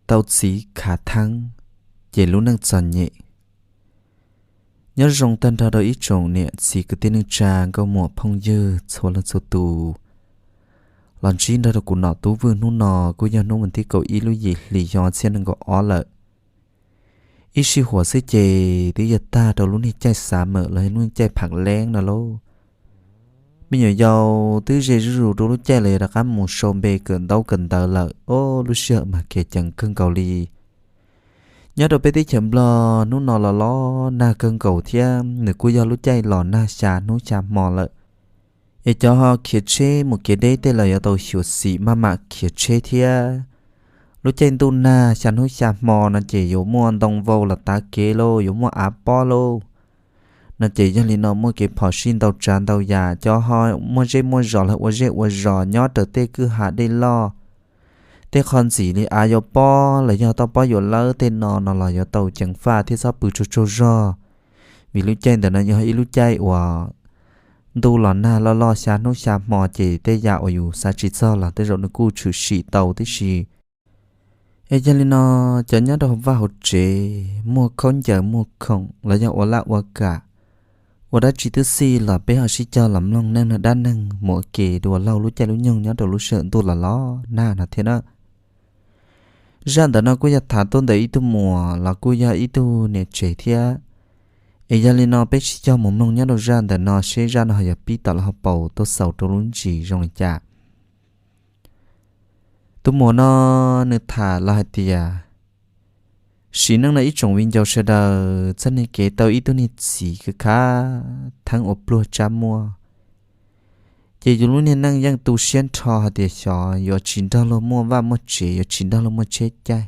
tau txiv khav theeb, ces lub neej txom nyem. Nyob zoo tag nrho rau ib tsoom niam txiv kwv tij neej tsa nkauj muam phooj ywg txhua leej txhua tus los ntsib nrog rau kuv nom tub Vwj. Hnub no kuj yog hnub vas thib kaum ib lub yim hlis xyoo ob txhiab nees nkaum ob lawm. Ib sij huam xwb ces twb yog tag rau lub niag caij xav mawm los yog lub niag caij phav leeb no lauj. Me nyuam yaus twb ze zuj zus rau lub caij los yog rov qab mus sau npe kawm ntaub kawm ntawv lawm. Ob lub sij hawm mas khiav ceev kawg nkaus li. Nyob rau peb teb chaws Nplog hnub no los los nag kawg nkaus thiab nws kuj yog lub caij los nag xya hnub xya hmo lawm. Es cov ho khiav tsheb mus kev deb tej los yuav tau xyuam xim maj mam khiav tsheb thiab. Lub caij ntuj nag xya hnub xya hmo no ces yuav muaj ntoo vau los tav kev lauj, yuav muaj av pob lauj. No ces yog li no muaj kev phom sij ntau tsav ntau yam. Cov ho muaj zej muaj zos los ua zej ua zos nyob raws tej kwj ha dej loj, tej qhov ntxim li av yuav pob los yog toj pob yuav lawb tej no no los yuav tau ceev faj thiab txhob pw tsaug tsaug zog. Vim lub caij ntawm no yog ib lub caij uas ntuj los nag loj loj xya hnub xya hmo ces tej yam uas yus xav tsis txog los tej zaum nws kuj tshwm sim tau tib si. Es yog li no, cov nyob rau hauv vaj hauv tsev muaj khaub ncaws muaj khoom los yog ua laj ua kam, ua dab tsi twb xij los peb ho sib cog los mloog neej neeg dab neeg mus ua ke dua laug lub caij lub nyoog nyob rau lub sij hawm ntuj los los nag no thiab na. Zaj ntawm no kuj yog tham tuaj ntawm ib tug muam los kuj yog ib tug niam tsev thiab. Es yog li no peb sib cog mus mloog nyob rau zaj ntawm no seb zaj no ho yuav pib tom lawv hauv paus tuaj xaus rau lub ntsis zoo li cas. Tus muam no nws tham los hais tias, sim neej no ib tsoom viv ncaus sawv daws txoj niag kev tau ib tug niag txiv khav theeb ua pluag tsab muaj, ces yus lub niag neej yeej tu siab nrho hais tias xyov yuav tsis nrog luag muaj vaj muaj tsev, yuav tsis nrog luag muaj tsheb caij,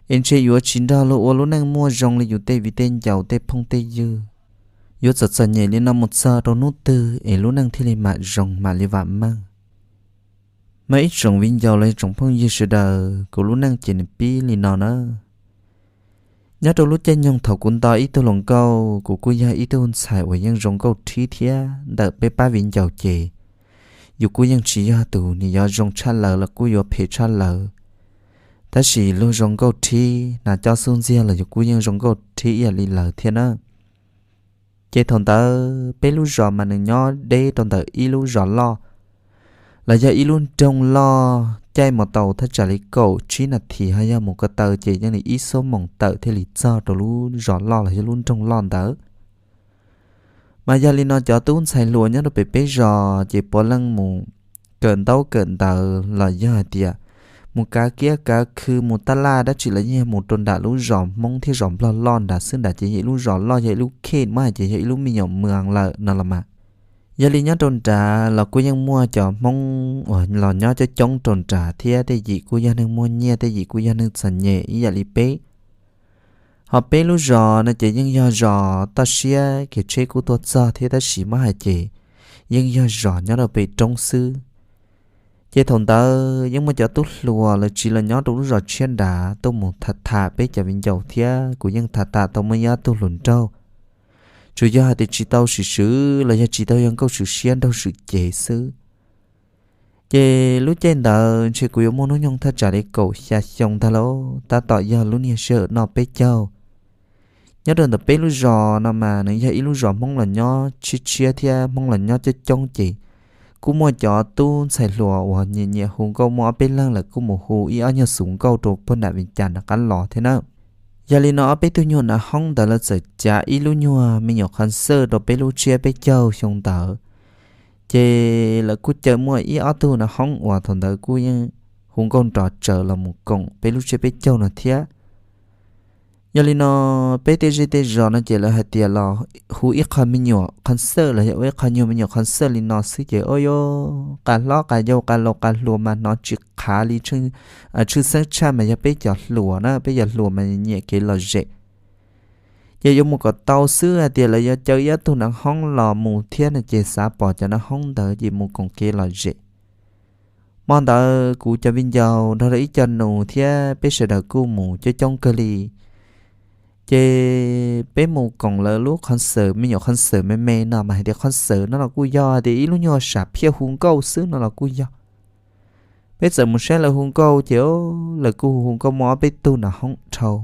es ntshe yuav tsis nrog luag ua lub neej muaj zoo li yus tej viv tej ncaus tej phooj tej ywg. Yuav txom txom nyem li no mus txog rau hnub twg es lub neej thiaj li mam zoo mam li vam meej? Mas ib tsoom viv ncaus los tsoom phooj ywg sawv daws, kuv lub neej ces nws pib li no na. Nyob rau lub caij nyoog thaum kuv nto ib tug hluas nkauj, kuv kuj yog ib tug ntxhais uas yeej zoo nkauj rhib thiab ntawm peb pab viv ncaus ces yus kuj yeej tsis yog tus nws yuav zoo tshaj lawv los kuj yuav phem tshaj lawv. Tab sis luag zoo nkauj rhib hnav coj xub ntxiag los yus kuj yeej zoo nkauj rhib ib yam li lawv thiab na. Ces thaum ntawd peb lub zos mas nws nyob deb rau ntawm ib lub zos loj los yog ib lub nroog loj, caij mus tau thaj tsam li kaum tsib nas this ho yog mus ko taw ces yeej li ib xuab moos tawm thiaj li txog rau lub zos loj los yog lub nroog loj ntawd. Mas yog li no cov tub ntxhais hluas nyob rau pem peb zos ces puav leej mus kawm ntaub kawm ntawv los yog hais tias mus kav kiab kav khw mus taj laj dab tsi los yeej yog mus rau nram lub zos Hmoob thiab zos Nplog loj nrad xwb. Nrad ces yog ib lub zos loj, yog ib lub khej, muab hais ces yog ib lub me nyuam mws lawm no los mas. Yog li nyob rau nrad los kuj yeej muaj cov Hmoob uas los nyob coob coob rau nrad thiab, tej yim kuj yog neeg muaj nyiaj, tej yim kuj yog neeg txom nyem ib yam li peb. Ho peb lub zos no ces yeej yog zos toj siab, kev tsheb kuj tuaj txog thiab, tab sis muab hais ces yeej yog zos nyob rau pem roob xwb. Ces thaum ntawd yeej muaj cov tub hluas lawv tsiv los nyob rau lub zos tshiab nrad tuaj mus tham tham peb cov viv ncaus thiab, kuv yeej tham tham tau muaj ib ob tug hluas nraug, tsuas yog hais tias tsis tau swm swm los yog tsis tau yog nkauj swm siab nraug swm cev xwb. Ces lub caij ntawd ntshe kuv yuav muaj hnub nyoog thaj tsam li kaum xya xyoo ntag lauj, tab tom yog lub niag sij hawm noj peb caug. Nyob rau ntawm peb lub zos no mas nws yog ib lub zos Hmoob los nyob tshiab tshiab thiab Hmoob los nyob coob coob ces kuj muaj cov tub ntxhais hluas uas nyiam nyiam hu nkauj, muaj ob peb leeg lawm kuj mus hu ib ob nyuag xuv nkauj rau puag nram Vias Cas nram qab los thiab na. Yog li no ob peb tug nyuag nav hoob ntawd lawv txawm cav ib lub nyuag me nyuam qhov xawj rau peb lub tsiab peb caug xyoo ntawd, ces lawv kuj caw muaj ib ob tug nav hoob uas thaum ntawd kuj yeej hu nkauj nrov tsawv los mus koom peb lub tsiab peb caug no thiab. Yog li no peb tej zej tej zos no ces lawv hais tias los hu ib qho me nyuam qhov xawj los yog ua ib qho nyuag me nyuam qhov xawj li no xwb ces ua yuav qas hlob qas yau qas laus qas hluas mas hnov tsis qhav li, tshwj xeeb tshaj mas yog peb cov hluas na, peb cov hluas mas nyiam kev lom zem. Ces yuav mus kom tau xwb, hais tias lawv yuav caw ib ob tug nav hoob los mus thiab no ces xav pom cov nav hoob ntawd ces mus koom kev lom zem. Hmo ntawd kuv cov viv ncaus nrog rau ib co nus thiab peb sawv daws kuj mus coob coob kawg li. Ces peb mus koom lawv lub qhov xawj, me nyuam qhov xawj me me no mas hais tias qhov xawj no los kuj yog hais tias ib lub nyuag sam phiaj hu nkauj xwb no los kuj yog. Peb txawm mus saib lawv hu nkauj ces lawv kuj hu hu nkauj muaj ob peb tug nas hoob dhau.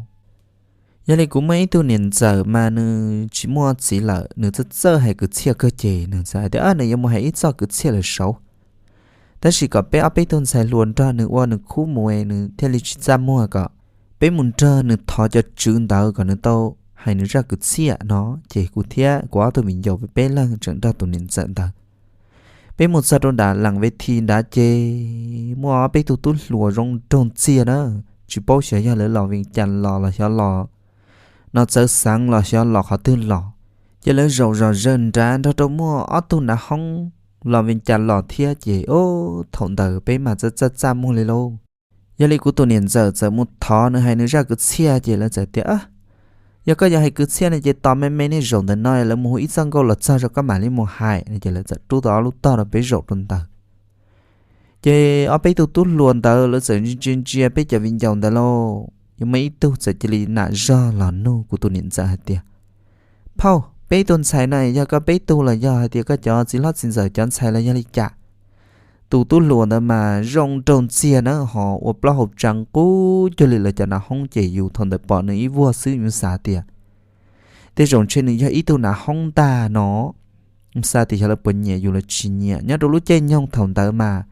Yog li kuv muaj ib tug niam ntxawm mas nws tsis muaj txiv lawm, nws txawj txawj hais kwv txhiaj kawg ces nws txawm hais tias nws yuav mus hais ib txoj kwv txhiaj lawm saud. Tab sis kom peb ob peb tug ntxhais hluas nrog nws ua nws khub mus nws thiaj li tsis txaj muag, kom peb mus nrog nws thov cov tswv ntawd kom nws tau hais nws zaj kwv txhiaj no. Ces kuv thiab kuv ob tug viv ncaus peb leeg tseem nrog tus niam ntxawm ntawd, peb mus txog rau nram lees ve thi nrad ces muaj ob peb tug tub hluas zoo nraug ntxiag na, tsis paub xyov yog lawv los Vees Cas los los xyov los no txawv xeev los xyov los qhov twg los. Ces lawv zaum zom zaws nrad nrog rau muaj ob tug nav hoob los Vees Cas los thiab ces thaum ntawd peb mas txawj txaj txaj muag li lauj. Yog li kuv tus niam ntxawm txawm mus thov nws hais nws zaj kwv txhiaj ces lawv txawm tias, yog koj yuav hais kwv txhiaj no ces tos me me nej zaum ntawm no lawv mus hu ib txoj nkauj los txog rau koj mam li mus hais no ces lawv txawm rub tau ob lub tog rau peb zaum rau ntawd. Ces ob peb tug tub hluas ntawd lawv txawm ntsia ntsia peb cov viv ncaus ntawd lauj, yuav muaj ib tug txawm cia li nam zog los nug kuv tus niam ntxawm hais tias, phauj, peb tug ntxhais no yog koj peb tug los yog hais tias koj cov txiv hlob txiv ntxawm cov ntxhais los yog li cas? Tus tub hluas ntawd mas zoo nraug ntxiag na, ho ua plaub hau tsa nqub cuag li lawv cov nav hoob ces yus thaum ntawd pom nws ib vuag xwb yus xav tias tej zaum ntshe nws yog ib tug nav hoob ntag no. Xav tias xyov lawv puas nyiam yus los tsis nyiam. Nyob rau lub caij nyoog thaum ntawd mas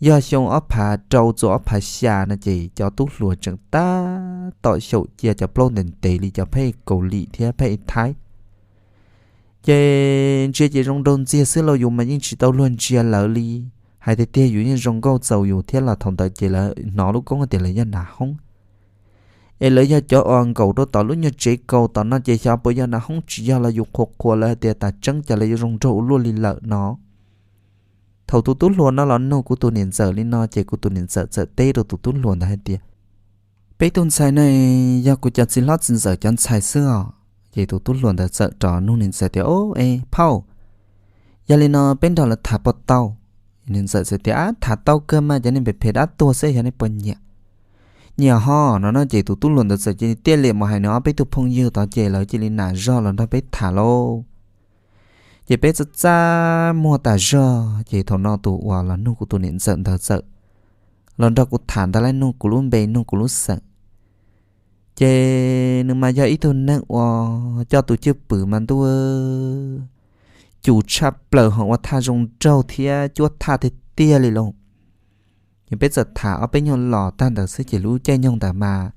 yog xyoo ob phav rau txog ob phav xya no ces cov tub hluas tseem tab tom xyaum cia cov plaub ntev ntev li cov phej Kaus Lim thiab phej Thaib. Ces ntsia ces zoo nraug ntxiag xwb los yus mas yeej tsis tau luag ntsia lawv li. Hais tiag tiag yus yeej zoo nkauj txaus yus thiab los thaum ntawd ces lawv hnov lub koob tias lawv yog nav hoob, es lawv yog cov uas nkaum rau tom lub nyuag tsev kaus tom no ces xyov puas yog nav hoob tsis yog los yus qhuas qhuas lawv hais tias tas tseeb cas lawv yuav zoo nraug ua luaj li lawm no. Thaum tus tub hluas no los nug kuv tus niam ntxawm li no ces kuv tus niam ntxawm txawm teb rau tus tub hluas ntawd hais tias, peb tug ntxhais no yog kuv cov txiv hlob txiv ntxawm cov ntxhais xwb os. Ces tus tub hluas ntawd txawm rov nug niam ntxawm tias, o, e, phauj, yog li no peb nrog lawv tham puas tau? Niam ntxawm txawm tias, a, tham tau kawg mas, cov neeg phem phem dab tuag xwb xyov nej puas nyiam. Nyiam ho no no ces tus tub hluas ntawd txawm cia li tiaj liam mus hais nws ob peb tug phooj ywg tod ces lawv cia li nam zog los nrog peb tham lauj. Ces peb txaj txaj muag tas zog ces thaum no tus uas los nug kuv tus niam ntxawm ntawd txawm los nrog kuv tham ntawd, nug kuv lub npe nug kuv lub xeem. Ces nws mas yog ib tug neeg uas coj tus cwj pwm mas ntuj, cum tshaj plaws ho ua thaj zoo nraug thiab cuab thaj tiag tiag li lauj. Ces peb txawm tham ob peb nyuag los tag ntawd xwb ces lub caij nyoog ntawd mas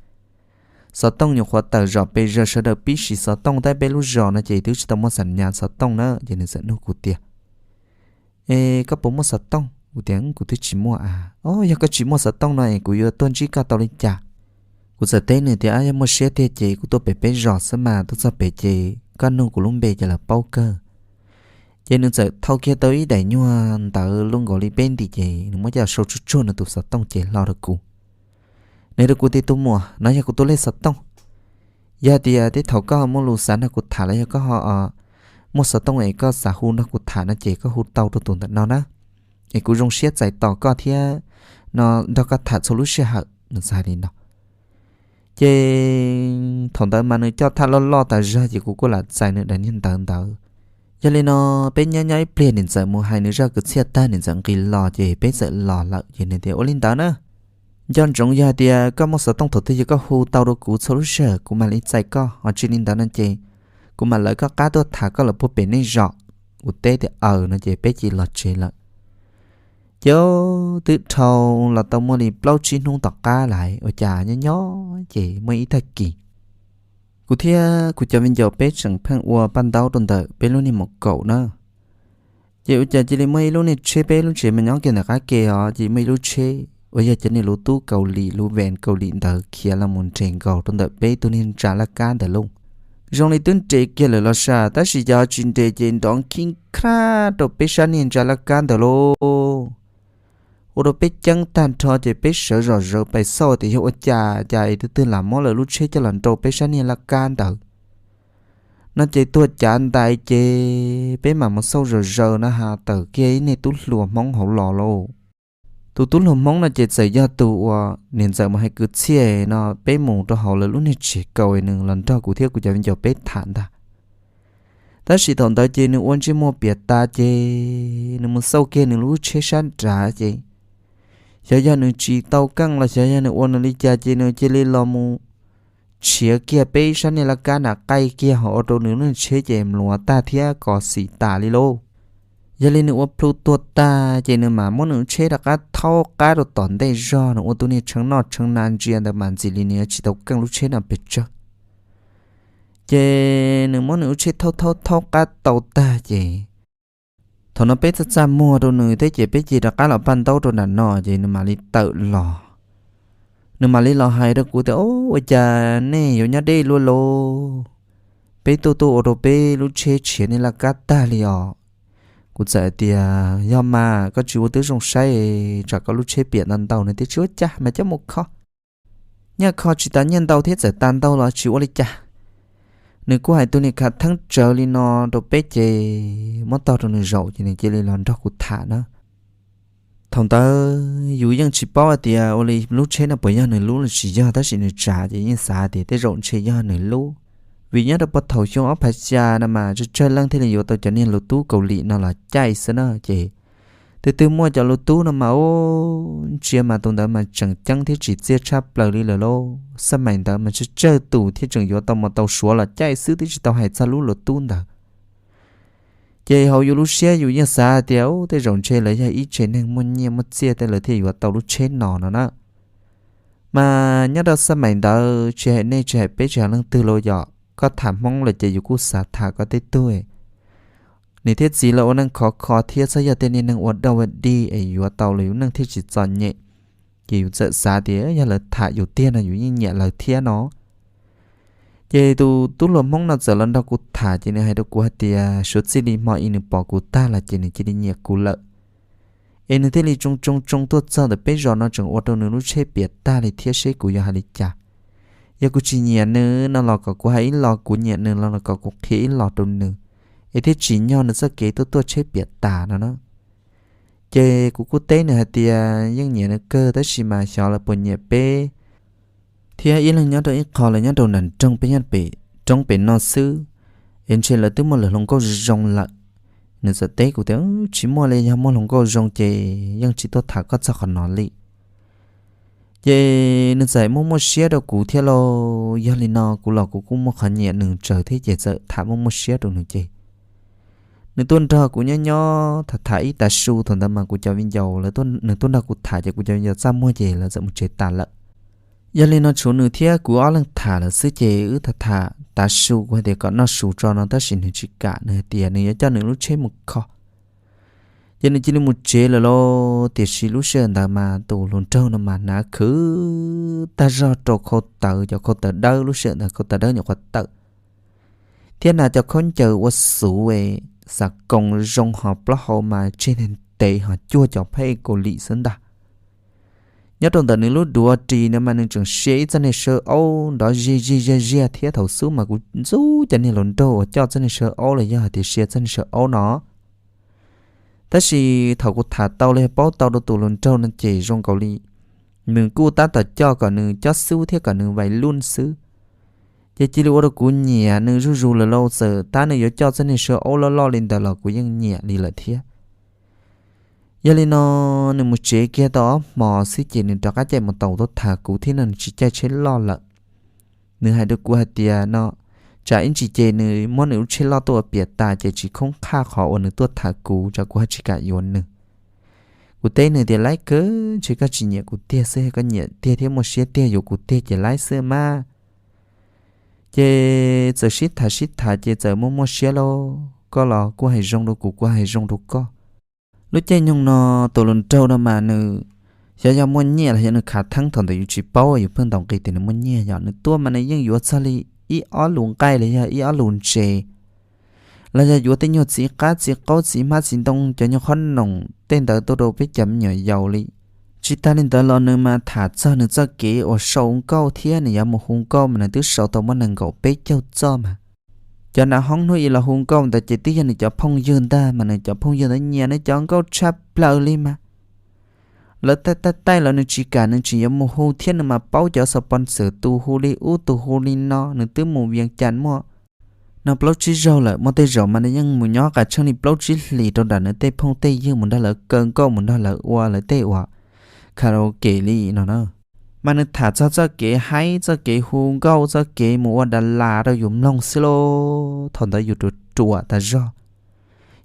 xov tooj nyuam qhuav tawm zom pes zaws, sawv daws pib siv xov tooj tab peb lub zos no ces twb tsis tau muaj xam nyas xov tooj na. Ces nws txawm nug kuv tias, e, koj puas muaj xov tooj? Kuv tias, kuv twb tsis muaj a. O, yog koj tsis muaj xov tooj no es kuv yuav tuaj ntsib koj tau li cas? Kuv txawm teb nws tias, yog muaj siab tiag ces kuv tuaj pem peb zos xwb mas, tuaj txog pem ces koj nug kuv lub npe ces lawv paub kawg. Ces nws txawm thau kiag tau ib daim nyuag ntawv luaj nkaus li peb ntim ces nws muab coj sau tsuag tsuag nws tus xov tooj ces hlo rau kuv. Nws rau kuv tias, tus muam, no yog kuv tus lej xov tooj. Yog tias tej thaum koj muaj lus xav nrog kuv tham los yog koj ho muaj xov tooj es koj xav hu nrog kuv tham no ces koj hu tau rau tus ntawm no na, es kuv zoo siab txais tos koj thiab no nrog koj tham txhua lub sij hawm. Nws txawm hais li no. Ces thaum ntawd mas nws coj thaj loj loj tas zog ces kuv kuj lam txais nws daim niag ntawv ntawd. Yog li no peb nyob nyob ib pliag niam ntxawm mus hais nws zaj kwv txhiaj tag niam ntxawm nqis los ces peb txawm los lawm ces nws tias, ua li ntawd na, nco ntsoov yog hais tias koj muaj xov tooj thaum twg yog koj hu tau rau kuv txhua lub sij hawm kuv mam li txais koj, ho tsis li ntawd no ces kuv mam lawv koj qab tuaj tham koj lawm puag pem nej zos. Kuv teb tias, aws no ces peb cia li los tsev lawm. Ces twb dhau los tau muaj li plaub tsib hnub tom qab lawm ua cas nyob nyob ces muaj ib tag kis kuv thiab kuv cov viv ncaus peb tseem pheej ua paj ntaub rau ntawm peb lub niag maum kaum na. Ces ua cas cia li muaj ib lub niag tsheb, peb lub tsev mas nyob kiag ntawm qab ke os, ces muaj ib lub tsheb uas yog cov niag lus tub Kaus Lim, lus van Kaus Lim ntawd khiav los mus nres nkaus rau ntawm peb tug niag ntsa laj kab ntawd lauj. Zoo li twb nres kiag lawm los sav, tab sis yog tsis nres ces nrov khib khrab rau peb sab niag ntsa laj kab ntawd lauj. Ua rau peb ceeb tag nrho ces peb sawv zom zaws pais xauj tias yog ua cas cas es tus twg lam muab lawv lub tsheb coj los nrau peb sab niag laj kab ntawd no ces tuag cav ntais ces peb mam mus xauj zom zaws na has tawm kiag ib niag tub hluas Hmoob hauv los lauj. Tus tub hluas Hmoob no ces txawm yog tus uas niam ntxawm mus hais kwv txhiaj no peb mus rau hauv lawv lub niag tsev kaus nws los nrog kuv thiab kuv cov viv ncaus peb tham ntag. Tab sis thaum ntawd ces nws ua ntsej muag piav tas ces nws mus xauj kiag nws lub tsheb sab nrad ces Xyov yog nws tsis tau keej los xyov yog nws ua nws li cas ces nws cia li los mus tshiav kiag peb ib sab niag laj kab nram qaij kiag ho ua rau nws lub tsheb ces mluav tag thiab kos xim tas li lauj. Yog li nws ua plhu tuag tag ces nws mam muab nws lub tsheb rov qab thaub qab rau tom ntej zog, nws ua tus niag tshee noj tshee na ntsia ntawd mas ntxim li nws yuav tsis tau keej lub tsheb no pes tsawg. Ces nws muab nws lub tsheb thaub thaub thaub qab tau tag ces thaum no peb txaj txaj muag rau nws thiab ces peb cia li rov qab los paj ntaub rau nram no ces nws mam li tawm los. Nws mam li los hais rau kuv tias, Ua cas nej yuav nyob deb luaj lauj? Peb tuaj tuaj ua rau peb lub tsheb tshiav niag laj kab tag li os. Kuv txawm tias, Yog mas koj tsis ua twb zoo saib, tsam koj lub tsheb piam ntau ntau. Nws tias, Tsis ua cas mas coj mus kho. Nyaj kho tsis tas nyiaj ntau thiab, txawm tas ntau los tsis ua li cas. Nws kuj hais tus niag khav theeb tsawv li no rau peb ces muab tog rau nws zaum ces nws cia li los nrog kuv tham na. Thaum ntawd yus yeej tsis paub hais tias ua li lub tsheb no puas yog nws lub los tsis yog, tab sis nws tsav ces yeej xav tias tej zaum ntshe yog nws lub. Vim nyob rau puag thaum xyoo ob phav xya no mas tsawg tsawg leej thiaj li yuav tau cov niag lus tub Kaus Lim no los caij xwb na ces twb twb muaj cov lus tub no mas ub, ntsia mas tus ntawd mas tseem ceeb thiab tsis txiaj tshaj plaws li lawm lauj. Xab maim ntawd mas tsawg tsawg tus thiaj tseem yuav tau mus tau suav los caij xwb twb tsis tau hais txog lub lus tub ntawd. Ces hauv yus lub siab yus yeej xav tias, Ub, tej zaum ntshe lawv yog ib tsev neeg muaj nyiaj muaj txiaj tej lawv thiaj yuav tau lub tsheb no no na. Mas nyob rau xab maim ntawd tsis hais nej tsis hais peb tsis hais leej twg los yom, koj tham Hmoob lawm ces yus kuj xav tham koj tej tug. Niam thiab txiv lawv ua neej khov kho thiab txhob yog tej niag neeg ua daj ua dig es yuav tau los yus neej thiaj tsis txom nyem. Ces yus txawm xav tias yog lawv tham yus tiag no yus yeej nyiam lawv thiab no. Ces tus tub hluas Hmoob no txawm los nrog kuv tham ces nws hais rau kuv hais tias suav txij li hmo ib nws pom kuv tag los ces nws cia li nyiam kuv lawm. Es nws thiaj li tsoo tsoo tsoo tuaj txog ntawm peb zos no tseem ua rau nws lub tsheb piam tag li thiab seb kuv yuav hais li cas. Yog kuv tsis nyiam nws no los kom kuv hais ib los, kuv nyiam nws los kom kuv qhia ib los rau nws, es thiaj tsim nyog nws txoj kev tuaj tuaj tsheb piam tas no na. Ces kuv kuj teb nws hais tias yeej nyiam nws kawg tab sis mas xyov lawv puas nyiam peb, thiab ib leeg nyob rau ib qho, lawv nyob rau nram nroog, peb nyob pem roob pem no xwb, es ntshe lawv twb muaj lawv hluas nkauj zoo lawm. Nws txawm teb kuv tias, Tsis muaj li, yog muaj hluas nkauj zoo ces yeej tsis tuaj tham koj txog qhov no li. Ces nws txawm muaj muaj siab rau kuv thiab lauj. Yog li no kuv los kuv kuj muaj qhov nyiam nws tsawv thiab ces txawm tham muaj muaj siab rau nws ces nws tuaj nrog kuv nyob nyob tham tham ib tav su. Thaum ntawd mas kuv cov viv ncaus, nws tuaj nrog kuv tham ces kuv cov viv ncaus txaj muag ces lawv txawm mus tsev tas lawm. Yog li no tshuav nws thiab kuv ob leeg tham lawm xwb ces wb tham tham tav su, kuv hais tias kom noj su tso no tab sis nws tsis kam, nws hais tias nws yuav coj nws lub tsheb mus kho. Ces nws cia li mus tsev lawm lauj. Tiam sis lub sij hawm ntawd mas tus hluas nraug no mas hnav khwv tag zog rau khau tawv, cov khau tawv dawb, lub sij hawm ntawd khau tawv dawb nyuam qhuav tawm, thiab hnav cov khaub ncaws ua xuv, xav koos zoo ho plaub hau mas tseg ntev ho cuag cov phab ej Kaus Lim xwb ntag. Nyob rau ntawm nws lub duav ris no mas nws tseem sia ib txoj niag saw aub nrov zig zig zig ziag thiab. Thaum xub mas kuv ntxub cov niag hluas nraug uas coj txoj niag saw aub los yog hais tias sia txoj niag saw aub no. Tab sis thaum kuv tham tau los yog paub tau rau tus hluas nraug no ces zoo nkaus li nws kuj tab tom coj kom nws cob xub thiab kom nws vais luj xwb. Ces cia li ua rau kuv nyiam nws zuj zus lawm lauj, txawm tab nws yuav coj txoj niag saw aub loj loj li ntawd los kuv yeej nyiam li lawm thiab. Yog li no, nws mus tsev kiag tau ob hmos xwb ces nws rov qab caij mus taus tuaj tham kuv thiab no, nws tsis caij tsheb loj lawm. Nws hais rau kuv hais tias no, tsam ib ntsis ces nws muab nws lub tsheb loj tuaj ua piam tas ces tsis khoob qhaj qhov uas nws tuaj tham kuv, tsam kuv ho tsis kam yuav nws. Kuv teb nws tias, Laib kawg, ntshe koj tsis nyiam kuv tiag xwb, koj nyiam tiag thiab muaj siab tiag yuav kuv tiag ces laib xwb mas. Ces txawm sib tham sib tham ces txawm muaj muaj siab lauj, koj los kuj hais zoo rau kuv, kuv hais zoo rau koj. Lub caij nyoog no tus hluas nraug no mas nws, xyov yog muaj nyiaj los yog nws khav theeb, thaum ntawd yus tsis paub, yus pheej ntaus nqi tias nws muaj nyiaj, yog nws tuaj mas nws yeej yuav txog li ib ob lus nqaij los yog ib ob lus ntse, los yog yuav tej nyuag txiv qab txiv qaub txiv hmab txiv ntoo, cov nyuag qhob noom tej ntawd tuaj rau peb cov me nyuam yaus li. Tsis tas li ntawd los nws mas tham txog nws txoj kev uas sau nkauj thiab nws yuav mus hu nkauj mas nws twb sau tau muaj nees nkaum peb caug txoj mas. Cov nav hoob hnub ib los hu nkauj ntawd ces twb yog nws cov phooj ywg ntag, mas nws cov phooj ywg ntawd nyiam nws cov nkauj tshaj plaws li mas. Lawv taij taij taij los nws tsis kam, nws tseem yuav mus hu thiab, nws mas paub cov xov pos ntxwm tus hu li ub tus hu li no, nws twb mus Vias Cas muaj no plaub tsib zaug lawm, muaj tej zaum mas nws yeej mus nyob qas tsheej li plaub tsib hlis rau nram nws tej phooj tej ywg, mus nrog lawv kaw nkauj, mus nrog lawv ua lawv tej uas karaoke li no na. Mas nws tham txog txoj kev haib, txoj kev hu nkauj, txoj kev mus ua da las rau yus mloog xwb lauj. Thaum ntawd yus ruam ruam tas zog,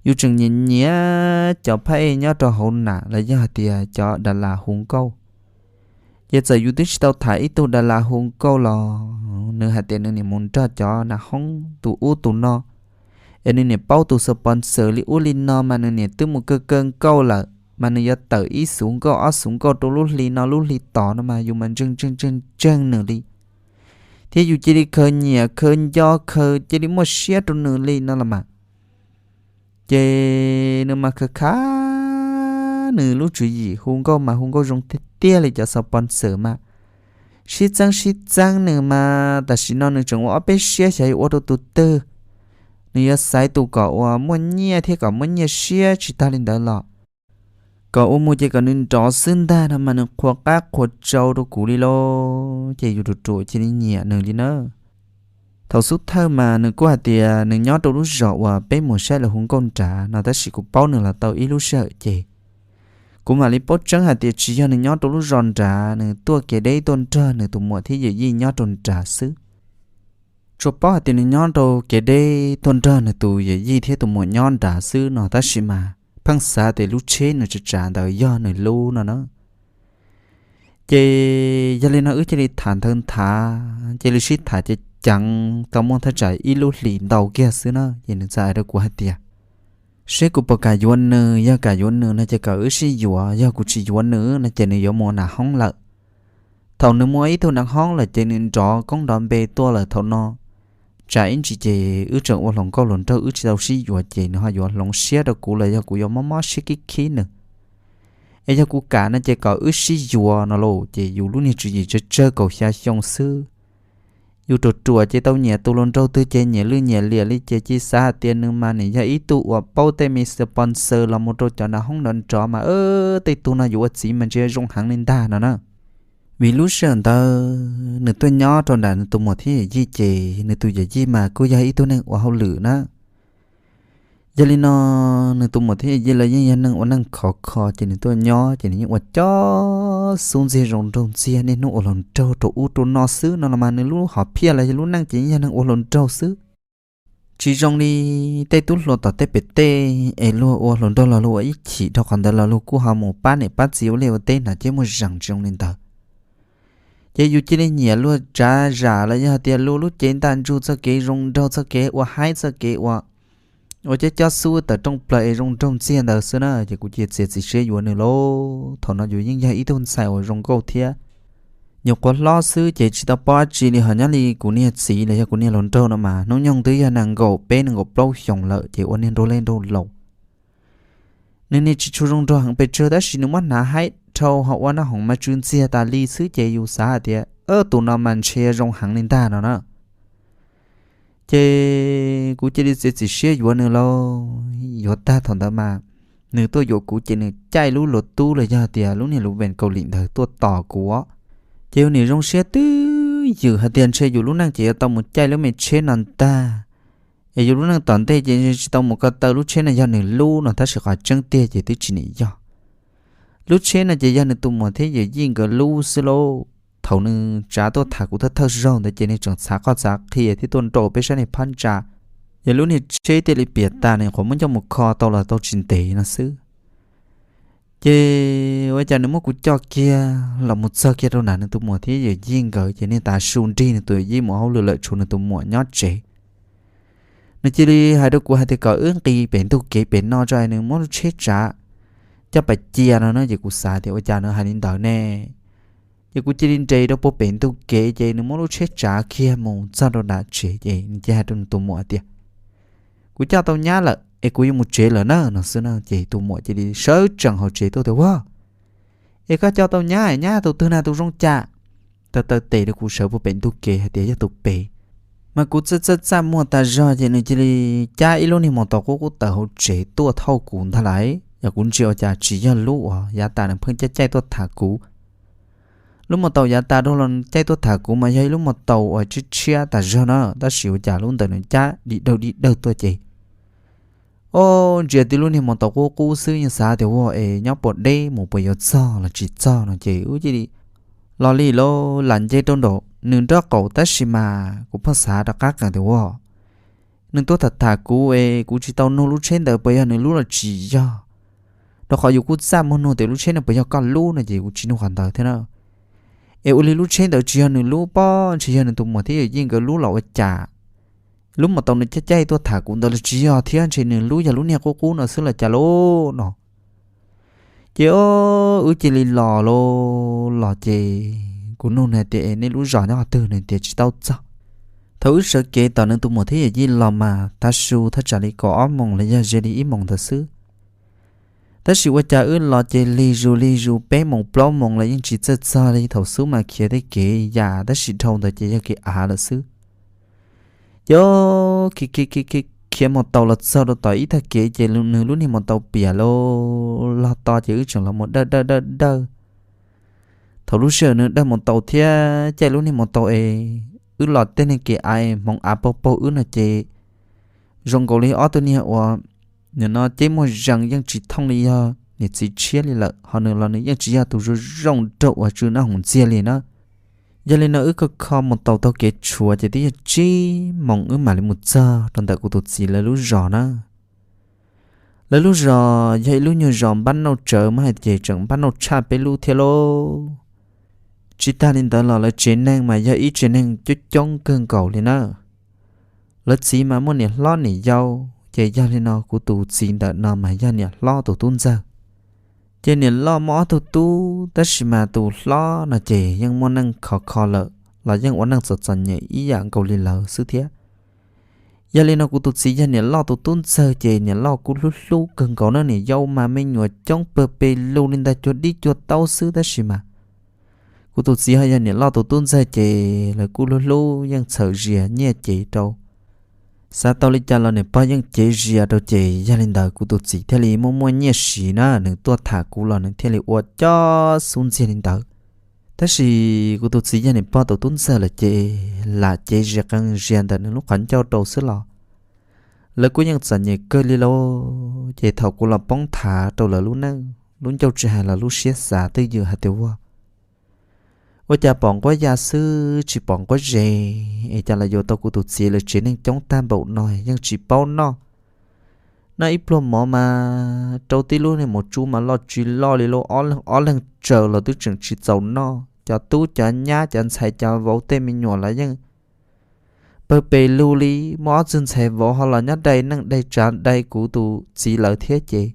yus tseem nyiam nyiam cov phab ej nyob rau hauv nam los yog hais tias cov da las hu nkauj. Ces txawm yus twb tsis tau tham ib tug da las hu nkauj los nws hais tias nws niam mus nrog cov nas hoob tus ub tus no, es nws niam paub tus sponsor li ub li no mas nws niam twb mus kaw kaw nkauj lawm, mas nws yuav tawm ib xuv nkauj ob xuv nkauj rau lub hli no lub hli tod no mas yus mas ntseeg ntseeg ntseeg ntseeg nws li, thiab yus cia li khaws nyiam khaws nco khaws cia li muaj siab rau nws li no los mas. Ces nws mas khav khav nws lub tswv yim hu nkauj mas hu nkauj zoo tiag tiag li cov sponsor mas sib txeeb sib txeeb nws mas tam sim no nws tseem ua ob peb siab xyov yuav ua rau tus twg. Nws yuav xaiv tus kom uas muaj nyiaj thiab kom muaj nyiaj siab tsis tag li ntawd los kom ua mus ces kom nws nrov xwb ntag no mas nws qhuas qab qhuas tsau rau kuv li lauj. Ces yus ruam ruam cia li nyiam nws li na. Thaum xub thawj mas nws kuj hais tias nws nyob rau lub zos uas peb mus saib lawv hu nkauj nrad no tab sis kuv paub nws los tau ib lub sij hawm ces kuv mam li paub tseeb hais tias tsis yog nws nyob rau lub zos nrad, nws tuaj kev deb tuaj nrog nws tus muam thiab yawm yij nyob rau nrad xwb. Tsuas paub hais tias nws nyob rau kev deb tuaj nrog nws tus yawm yij thiab tus muam nyob nrad xwb no tab sis mas pheej xav tias lub tsheb nws tsav tsav ntawd yog nws lub no na. Ces yog li no wb cia li tham ntawd nthav cia li sib tham ceev ceev tau muaj thaj tsam ib lub hlis ntau kiag xwb na ces nws txawm hais rau kuv hais tias, seb kuv puas kam yuav nws, yog kam yuav nws no ces kom wb sib yuav, yog kuv tsis yuav nws no ces nws yuav mus nas hoob lawm. Thaum nws mus ib tug nas hoob lawm ces nws nrov koob nrov npe tuaj lawm thaum no, tsam ib ntsis ces wb tseem ua hluas nkauj hluas nraug wb tsis tau sib yuav ces nws ho yuav hloov siab rau kuv los yog kuv yuav mob mob siab khib khib nws. Es yog kuv kam no ces kom wb sib yuav no lauj. Ces yus lub niag tswv yim tsawg tsawg kaum xya xyoo xwb, yus ruam ruam ces tau nyiam tus hluas nraug twg ces nyiam lwj nyiam liam li ces cia xav hais tias nws mas nws yog ib tug uas paub tej me sponsor los mus rau cov nas hoob nrov nrov mas tej tug no yuav ua txiv mas ntshe zoo heev li ntag no na. Vim lub sij hawm ntawd nws tuaj nyob rau nram nws tus muam thiab yawm yij ces nws tus yawm yij mas kuj yog ib tug neeg ua hauj lwm na. Yog li no nws tus muam thiab yawm yij lawv yeej yog neeg ua neej khov kho ces nws tuaj nyob ces nws yeej ua cov xub ntxiag zoo nraug ntxiag niaj hnub ua hluas nraug rau ub rau no xwb no los mas nws lub hom phiaj los yog lub neej ces yeej yog neeg ua hluas nraug xwb. Tsis zoo li tej tub hluas tom tej pem tej es luag ua hluas nraug los luag ua ib chim dhau qhov ntawd los luag kuj ho mus pab niam pab txiv ua liaj ua teb hnav ceb muag zees tsis zoo li ntawd. Ces yus cia li nyiam luag tsav zam los yog tias luag lub cev ntaj ntsug txoj kev zoo nraug txoj kev ua haib txoj kev ua ua cob cob xub tawm rooj plaws es zoo nraug ntxiag ntawd xwb na ces kuv cia txiav txim siab yuav nws lauj. Thaum no yus yeej yog ib tug ntxhais uas zoo nkauj thiab nyuam qhuav hlob xwb ces tsis tau paub dab tsi li ho nyob li kuv niag txiv los yog kuv niag hluas nraug no mas hnub nyoog twb yog nees nkaum peb nees nkaum plaub xyoos lawm ces ua niag nraug lej nraug laus. Nws niag tsis tshua zoo nraug heev pes tsawg tab sis nws muab hnav haib dhau ho ua noj hoom mas tsw ntxiag tas li xwb ces yus xav hais tias tus no mas ntshe zoo heev li ntag no na. Ces kuv cia li txiav txim siab yuav nws lauj. Yuav tag thaum ntawd mas nws tuaj yuav kuv ces nws caij lub luv tub los yog tias lub niag luv vees Kaus Lim ntawd tuaj tos kuv. Ces yus niam zoo siab twb ywm hais tias ntshe yus lub neej ces yuav tau mus caij lub me tsheb no ntag. Es yus lub neej tom ntej ces tsis tau mus ko taw lub tsheb no yog nws lub no tab sis qhov tseeb tiag ces twb tsis nim yog. Lub tsheb no ces yog nws tus muam thiab yawm yij nkawd lub xwb lauj. Thaum nws tsav tuaj tham kuv thawj thawj zaug ntawd ces nws tseem txhav qoj txhav qhia thiab tuaj nraus peb sab niag phab ntsa. Yog lub niag tsheb thiaj li piam tas nws qhuav muab coj mus kho tau los tau tsis ntev no xwb. Ces ua cas nws muab kuv coj kiag los mus txog kiag rau nram nws tus muam thiab yawm yij nkawd ces niag tav su nrig nws tus yawm yij mus hauj lwm lawm tshuav nws tus muam nyob tsev. Nws cia li hais rau kuv hais tias kom wb nqis pem ntug kev pem no tso es nws muab lub tsheb tsav coj pais cia no na ces kuv xav tias ua cas nws hais li ntawd ne. Ces kuv cia li nres rau puag pem ntug kev ces nws muab lub tsheb tsav kiag mus txog rau nram tsev ces nws cia hais rau nws tus muam tias kuv coj tau nyab lawm es kuv yuav mus tsev lawm na no xwb na ces tus muam cia li sawv tsees hauv tsev tuaj tias ua es koj coj tau nyab, nyab tus twg na tus zoo cas? Taw taw tes rau kuv sawv puag pem ntug kev hais tias yog tus pem. Mas kuv txaj txaj txaj muag tas zog ces nws cia li cab ib lub niag maus taus qub qub tawm hauv tsev tuaj thauj kuv ntag lauj. Yog kuv ntsia ua cas tsis yog lub uas yav tas nws pheej caij caij tuaj tham kuv. Lub maus taus yav tas dhau los caij tuaj tham kuv mas yog ib lub maus taus uas tshiab tshiab tas zog na tab sis ua cas lub ntawd nws cab di dawg di dawg tuaj ces O, ntsia tib lub niag maus taus qub qub xwb yeej xav tias ua es nyob puas deb mus puas yuav txog los tsis txog no ces wb cia li los li lawm, lam nce rau nraum nws nraub qaum tab sis mas kuv pheej xav rov qab qees tias ua nws tuaj tham tham kuv es kuv tsis tau nug lub tsheb ntawd puas yog nws lub los tsis yog, rau qhov yus kuj txaj muag nug tias lub tsheb no puas yog koj lub no ces kuv tsis nug qhov ntawd thiab na. Es ua li lub tsheb ntawd tsis yog nws lub pob, ntshe yog nws tus muam thiab yawm yij nkawd lub los ua cas. Lub maus taus nws caij caij tuaj tham kuv ntawd los tsis yog thiab, ntshe nws lub yog lub niag qub qub no xwb los cas lauj no. Ces o, wb cia li los lauj, los ces kuv nug nws tias es nej lub zos nyob qhov twg, nws tias tsis tau txog. Thaum wb sawv kev tom nws tus muam thiab yawm yij los mas tav su thaj tsam li kaum ob moos los yog ze li ib moos ntawd xwb. Tab sis ua cas wb los ces lig zus lig zus peb moos plaub moos los yeej tsis txawj txog li. Thaum xub mas khiav tej kev yam tab sis dhau ntawd ces yog kev av lawm xwb. Ces khiav maus taus los txog rau tom ib tag kev ces nws lub niag maus taus piam lauj, los to ces wb tseem los mus dawj dawj dawj dawj. Thaum lub sij hawm nws dawj maus taus thiab caij lub niag maus taus es wb los tej niag kev av es hmoov av paug paug wb no ces zoo nkaus li ob tug niag uas nim no ceb muag zees yeej tsis thooj li yog niam txiv tshiab li lawm, ho nws los nws yeej tsis yog tus zoo zoo nraug uas tsw noj hoom ntxiag li na. Yog li no wb kho kho maus taus taug kev tshuav ces twb yog tsib moos wb mam li mus txog rau ntawm kuv tus txiv lawv lub zos na. Lawv lub zos yog ib lub nyuag zos npab nauj tsawv, muab hais tias tseem npab nauj tshaj peb lub thiab lauj. Tsis tag li ntawd los lawv tsev neeg mas yog ib tsev neeg coob coob kawg nkaus li na. Lawv txiv mas muaj niam hlob niam yau, ces yog li no kuv tus txiv ntawm no mas yog niam hlob tus tub ntxawg. Ces niam loj muaj ob tug tub tab sis mas tus hlob no ces yeej muaj neej khov kho lawm los yeej ua neej txom txom nyem ib yam nkaus li lawv xwb thiab. Yog li no kuv tus txiv yog niam loj tus tub ntxawg ces niam loj kuj hlub hlub kawg nkaus na, niam yau mas me nyuam coob pawg pes lug li ntag, cuag dib cuag taub xwb tab sis mas kuv tus txiv ho yog niam loj tus tub ntxawg ces lawv kuj hlub hlub yeej txhawm zias nyiaj cev rau. Xav tau li cas los niam pog yeej cev zias rau ces yog li ntawd kuv tus txiv thiaj li muaj muaj nyiaj siv na, nws tuaj tham kuv los nws thiaj li ua cov xub ntxiag li ntawd. Tab sis kuv tus txiv yog niam pog tus tub ntxawg lawm ces lam cev zias qee zias ntawm nws lub qhov ncauj rau xwb los lawv kuj yeej txom nyem kawg li lauj. Ces thaum kuv los poob thav rau lawv lub neej lub ncauj tsis hais los lub siab xav twj ywm hais tias ua ua cas pom nquab ya xwb tsis pom nquab ze, es cas los yuav tau kuv tus txiv lawv tsev neeg coob tag npaum no yeej tsis paub noj. Noj ib pluag mov mas rau tib lub niag mov tsub mas loj tsis loj li lauj, ob leeg ob leeg tsaws los twb tseem tsis txaus noj. Cov tub cov nyab cov ntxhais cov vauv tej me nyuam los yeej pawg pes lug li, muaj ob txwg ntxhais vauv ho los nyob dai neej dai tsav dai kuv tus txiv lawv thiab ces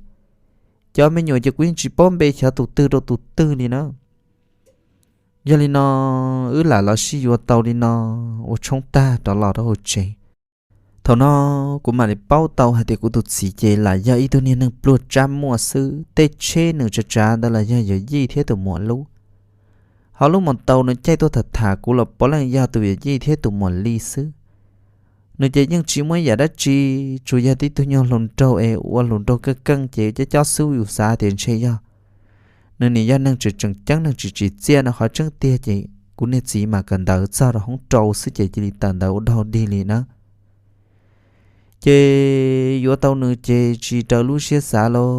cov me nyuam ces kuv yeej tsis paub npe xyov tus twg rau tus twg li na. Yog li no wb lam los sib yuav tau li no ua tshoob tag rov los rau hauv tsev. Thaum no kuv mam li paub tau hais tias kuv tus txiv ces lam yog ib tug niag neeg pluag tsab muaj xwb, tej tsheb nws tsav tsav ntawd los yog yawm yij thiab tus muam lub. Ho lub maus taus nws caij tuaj tham tham kuv los puav leej yog tus yawm yij thiab tus muam li xwb. Nws ces yeej tsis muaj ib yam dab tsi, tsuas yog tib tug nyuag hluas nraug es ua hluas nraug keej keej ces cob cob xub yus xav tias ntshe yog nws nim yog neeg tseem tseem ceeb neeg tsis tsim txiaj no, qhov tseeb tiag ces kuv niag txiv mas kawm ntawv txog rau hoob rau xwb ces cia li tawm ntawv ua dog dig li na. Ces yuav tau nws ces tsis raws lub siab xav lauj,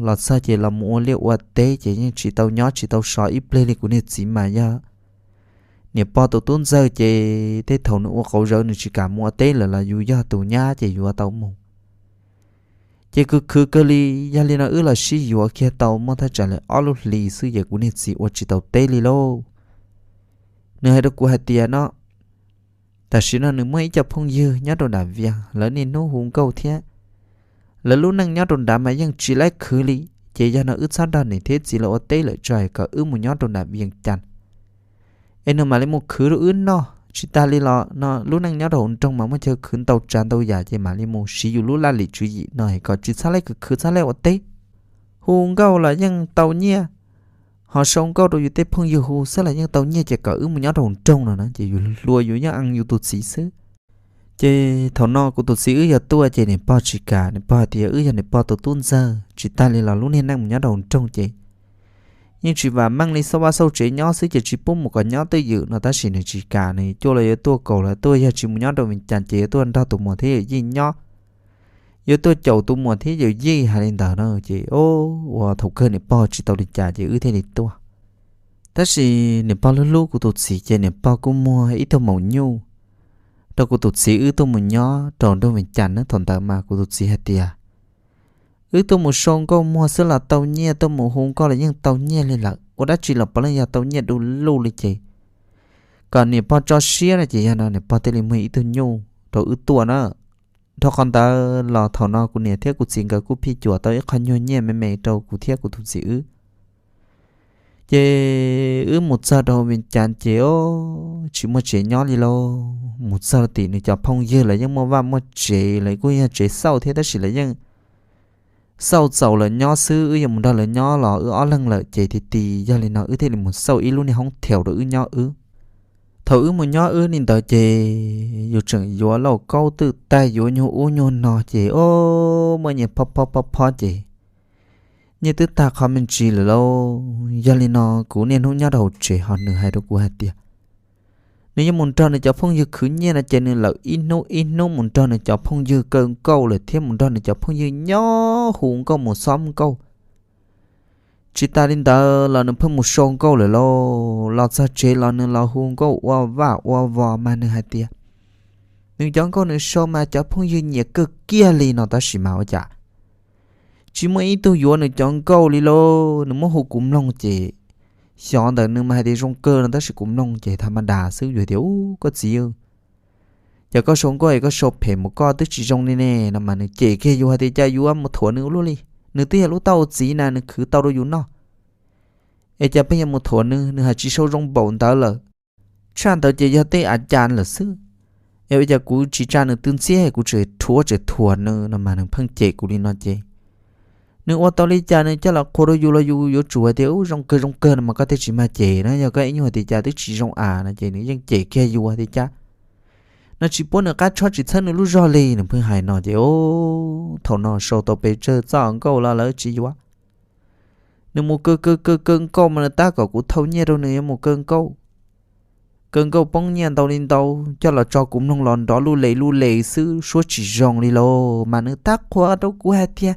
los txog ces los mus ua liaj ua teb ces yeej tsis tau nyob tsis tau so ib pliag li kuv niag txiv mas yog niam pog tus tub ntxawg ces tej thaum nws ua qauv zawv nws tsis kam mus ua teb lawm los yus yog tus nyab ces yuav tau mus. Ces khwv khwv kawg li, yog li no wb los sib yuav kiag tau muaj thaj tsam li ob lub hlis xwb ces kuv niag txiv ua tsis tau teb li lauj. Nws hais rau kuv hais tias no, tam sim no nws muaj ib co phooj ywg nyob rau nram Vias, lawv niaj hnub hu nkauj thiab lawv lub neej nyob rau nrad mas yeej tsis laib khwv li. Ces yog no wb txhob nrog niam thiab txiv lawv ua teb lawm, tso es kom wb mus nyob rau nram Vias Cas es nws mam li mus khwv rau wb noj. Tsis tas li los no lub neej nyob rau hauv nroog mas muaj chaw khwv ntau tsav ntau yam ces mam li mus siv yus lub laj lim tswv yim no es kom tsis txhob laib khwv khwv txhob laib ua teb. Hu nkauj los yeej tau nyiaj, ho sau nkauj rau yus tej phooj ywg hu xwb los yeej tau nyiaj ces kom wb mus nyob rau hauv nroog no na ces yus hluas yus yeej ees yus tus txiv xwb. Ces thaum no kuv tus txiv wb yog tuaj ces niam pog tsis kam, niam pog hais tias wb yog niam pog tus tub ntxawg, tsis tas li los lub niag neej mus nyob rau hauv nroog ces yeej tsis vam meej li, xauj vaj xauj tsev nyob xwb ces tsis pub mus kom nyob twj ywm no tab sis nws tsis kam, nws cuaj los yuav tuaj kaum los tuaj, yog tsis mus nyob rau Vias Cas ces yuav tuaj nrog tus muam thiab yawm yij nyob. yuav tuaj caum tus muam thiab yawm yij hais li ntawd na. Ces o, ua thaum kawg niam pog tsis tau li cas ces wb thiaj li tuaj. Tab sis niam pog hlub hlub kuv tus txiv ces niam pog kuj muag ib tug maum nyuj rau kuv tus txiv wb tuaj mus nyob rau nroog Vees Cas na. Thaum ntawd mas kuv tus txiv hais tias, wb tuaj mus sau nkauj muag xwb los tau nyiaj, tuaj mus hu nkauj los yeej tau nyiaj li lawm, ua dab tsi los puav leej yog tau nyiaj du lug li ces kom niam pog tso siab no ces yog no niam pog thiaj li muag ib tug nyuj rau wb tuaj na. Dhau qhov ntawd los thaum no kuv niam thiab kuv txiv nkawd kuj phij cuam tau ib qho nyuag nyiaj me me rau kuv thiab kuv tus txiv wb. Ces wb mus txog rau Vees Cas ces o, tsis muaj tsev nyob li lauj. Mus txog tim nws cov phooj ywg lawv yeej muaj vaj muaj tsev, lawv kuj yog tsev xauj thiab tab sis lawv yeej xauj txaus lawv nyob xwb, wb yuav mus nrog lawv nyob los wb ob leeg lawm ces ti ti yog li no wb thiaj li mus xauj ib lub niag hoob theus rau wb nyob wb. Thaum wb mus nyob wb li ntawd ces yus tseem yuav lauj kaub twj tag, yuav nyuag ub nyuag no ces o, muaj nyiaj phob phob phob phob ces nyiaj twb tag qhov me ntsis lawm lauj. Yog li no kuv niaj hnub nyob rau hauv tsev ho nws hais rau kuv hais tias nws yeej mus nrog nws cov phooj ywg khwv nyiaj no ces nws lawm ib hnub ib hnub mus nrog nws cov phooj ywg kaw nkauj lawm thiab mus nrog nws cov phooj ywg nyob hu nkauj mus xob nkauj. Tsis tas li ntawd los nws pheej mus sau nkauj lawm lauj. Los txog tsev los nws los hu nkauj ua vaj ua vos mas nws hais tias nws cov nkauj nws sau mas cov phooj ywg nyiam kawg kiag li no tab sis mas ua cas tsis muaj ib tug yuav nws cov nkauj li lauj. Nws muab hu kuv mloog ces xyov ntawm nws mas hais tias zoo kawg no tab sis kuv mloog ces tha ma das xwb, yus tias, u, koj txiv, cas koj sau nkauj es koj sau phem mus, koj twb tsis zoo li ne no mas nws cem kiag yus hais tias cas yuav mus thuam nws ua luaj li. Nws twb yog lub tau txiv na, nws khwv tau rau yus noj es cas pheej yuav mus thuam nws, nws hais tsis sau zoo npaum ntawd lawm. Tshaj ntawd ces yog tej av cas lawm xwb. Es ua cas kuv tsis tsa nws twb ntxiab, kuv tseem rhuav tseem thuam nws no mas nws pheej cem kuv li no ces nws ua tau li cas nws coj los qhuas rau yus los yus yuav tsum hais tias u zoo kawg zoo kawg no mas koj thiaj tsis mag cem na. Yog koj ib nyuag tias cas twb tsis zoo av no ces nws yeej cem kiag yus tias cas no tsis pub nws qab tshob tsis txhawb nws lub zog li. Nws pheej hais no ces o, thaum no sau tau pes tsawg txoj nkauj los lawv tsis yuav. Nws mus kaw kaw kaw kaw nkauj mas nws tab kom kuv thau nyiaj rau nws yuav mus kaw nkauj. Kaw nkauj poob nyiaj ntau li ntau coj los tso kuv mloog los nrov luj le luj le xwb suab tsis zoo li lauj. Mas nws tab qhuas rau kuv hais tias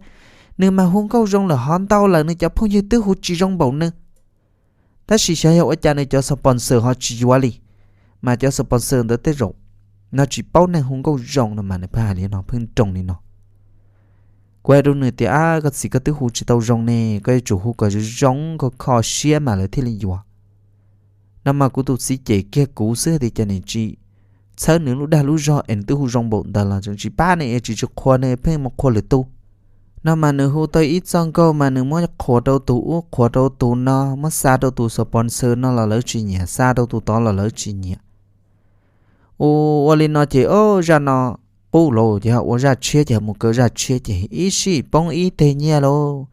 nws mas hu nkauj zoo lawm hov ntau lawm, nws cov phooj ywg twb hu tsis zoo npaum nws. Tab sis xyov yog ua cas nws cov sponsor ho tsis yuav li, mas cov sponsor ntawd tej zaum no tsis paub neeg hu nkauj zoo no mas nws pheej hais li no pheej nroo li no. Kuv hais rau nws tias, ab, koj txiv, koj twb hu tsis tau zoo ne, koj yuav tsum hu kom zoo zoo, koj kho siab mas lawv thiaj li yuav. No mas kuv tus txiv cem kiag kuv xwb tias cas nws tsis txhawb nws lub dag lub zog es nws twb hu zoo npaum ntawd los tseem tsis pab nws es tsis tsis qhuas nws pheej mus qhuas lwm tus. No mas nws hu tau ib txoj nkauj mas nws muab qhuas rau tus ub qhuas rau tus no, muab xa rau tus sponsor no los lawv tsis nyiam, xa rau tus tod los lawv tsis nyiam. Ua ua li no ces o, zaj no qub lauj ces ua zaj tshiab ces mus kaw zaj tshiab ces ib sij poob ib teg nyiaj lauj.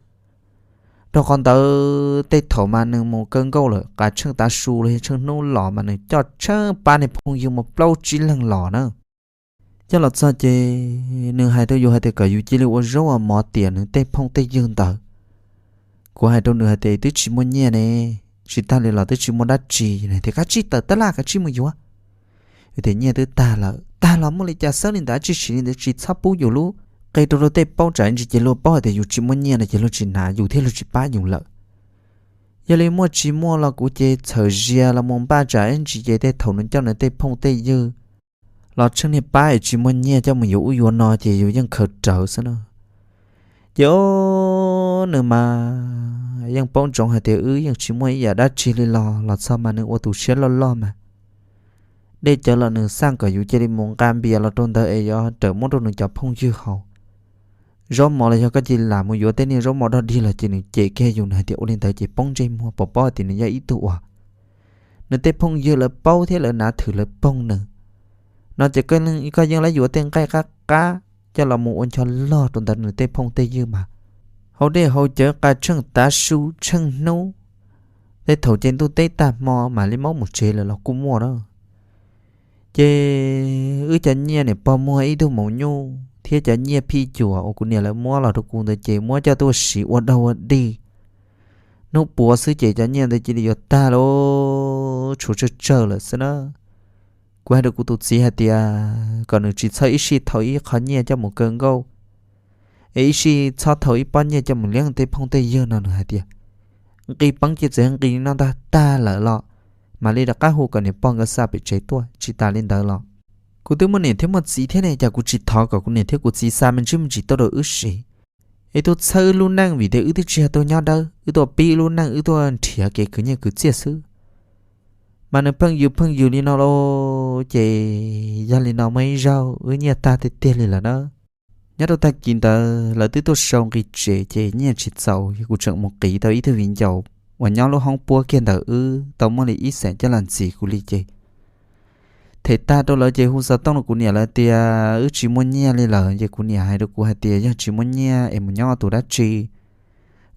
Rau qhov ntawd tej thaum mas nws mus kaw nkauj lawm, qas tsheej tav su los yog tsheej hnub los mas nws coj tsheej pab niag phooj ywg mus plaub tsib leeg los na. Coj los txog ces nws hais rau yus hais tias kom yus cia li ua zaub ua mov tias nws tej phooj tej ywg ntawd. Kuv hais rau nws hais tias twb tsis muaj nyiaj ne, tsis tag li los twb tsis muaj dab tsi. Nws tias kav tsij tawm tab laj kav tsij mus yuav. Yus tias nyiaj twb tag lawm, tag los muaj li cas xwb li ntawd, tsis siv li ntawd tsis txhob pub yus lub qe rau luag tej paub, tsam ntsis ces luag paub hais tias yus tsis muaj nyiaj no ces luag tsis hnav yus thiab luag tsis pab yus lawm. Yog li muaj tsis muaj los kuv ces txhawm zia los mus npaj tsam ib ntsis ces tej thaum nws coj nws tej phooj tej ywg los tsheej niag pab es tsis muaj nyiaj coj mus yuav ub yuav no ces yus yeej khaws rawv xwb na. Ces o, nws mas yeej paub ntsoov hais tias wb yeej tsis muaj ib yam dab tsi li los, los txog mas nws ua tus siab loj loj mas dej cawv los nws xaj kom yus cia li mus nqa npias los rau ntawd es yuav rawm muab rau nws cov phooj ywg haus. Zaub mov los yog koj cia li lam mus yuav tej niag zaub mov dog dig los ces nws cem kiag yus, nws hais tias ua li ntawd ces poob ntsej muag, pom paub hais tias nws yog ib tug uas nws tej phooj ywg lawv paub thiab lawv hnav thwm lawv poog nws. No ces koj yeej lab yuav tej nqaij qab qab coj los mus ua ncho log rau ntawd nws tej phooj tej ywg mas hauv dej hauv cawv qas tsheej tav su tsheej hnub, tej thaum ces ntuj teb tag hmo mam li maub mus tsev lawm los kuj muaj na. Ces wb cov nyiaj niam pog muag ib tug maum nyuj thiab cov nyiaj phij cuam uas kuv niam lawv muab los rau kuv ntawd ces muab coj tuaj siv ua dog ua dig. Hnub puav xwb ces cov nyiaj ntawd cia li yuav tag lawm, tshuav tsawg tsawg lawm xwb na. Kuv hais rau kuv tus txiv hais tias kom nws tsis txhob ib sij thau ib qho nyiaj coj mus kaw nkauj, es ib sij txhob thau ib pob nyiaj coj mus liab tej phooj tej ywg no. Nws hais tias, nqis peev ces txawm nqis li no ntag tag lawm los mam li rov qab hu kom niam pog nkawd xa pem tsev tuaj, tsis tas li ntawd los kuv twb muaj niam thiab muaj txiv thiab ne, cas kuv tsis thov kom kuv niam thiab kuv txiv xa me ntsis me ntsis tuaj rau wb siv, es tuaj txhawb wb lub neej, vim tias wb twb tsis yog tuaj nyob dawb, wb tuaj pib wb lub neej, wb tuaj nrhiav kev khwv nyiaj khwv txiaj xwb. Mas nws pheej yws pheej yws li no lauj, ces yog li no muaj ib zaug wb nyiaj tag tiag tiag li lawm na. Nyob rau tag kis ntawd lawv twb tuaj sau nqi tsev ces nyiaj tsis txaus, kuv tseem mus qiv tau ib tug viv ncaus uas nyob lub hoob puab kiag ntawm wb tau muaj li ib xeem coj los ntxiv kuv li ces them tag rau lawv ces hu xov tooj rau kuv niam lawv tias wb tsis muaj nyiaj li lawm. Ces kuv niam hais rau kuv hais tias yog tsis muaj nyiaj es mus nyob ua tus dab tsi,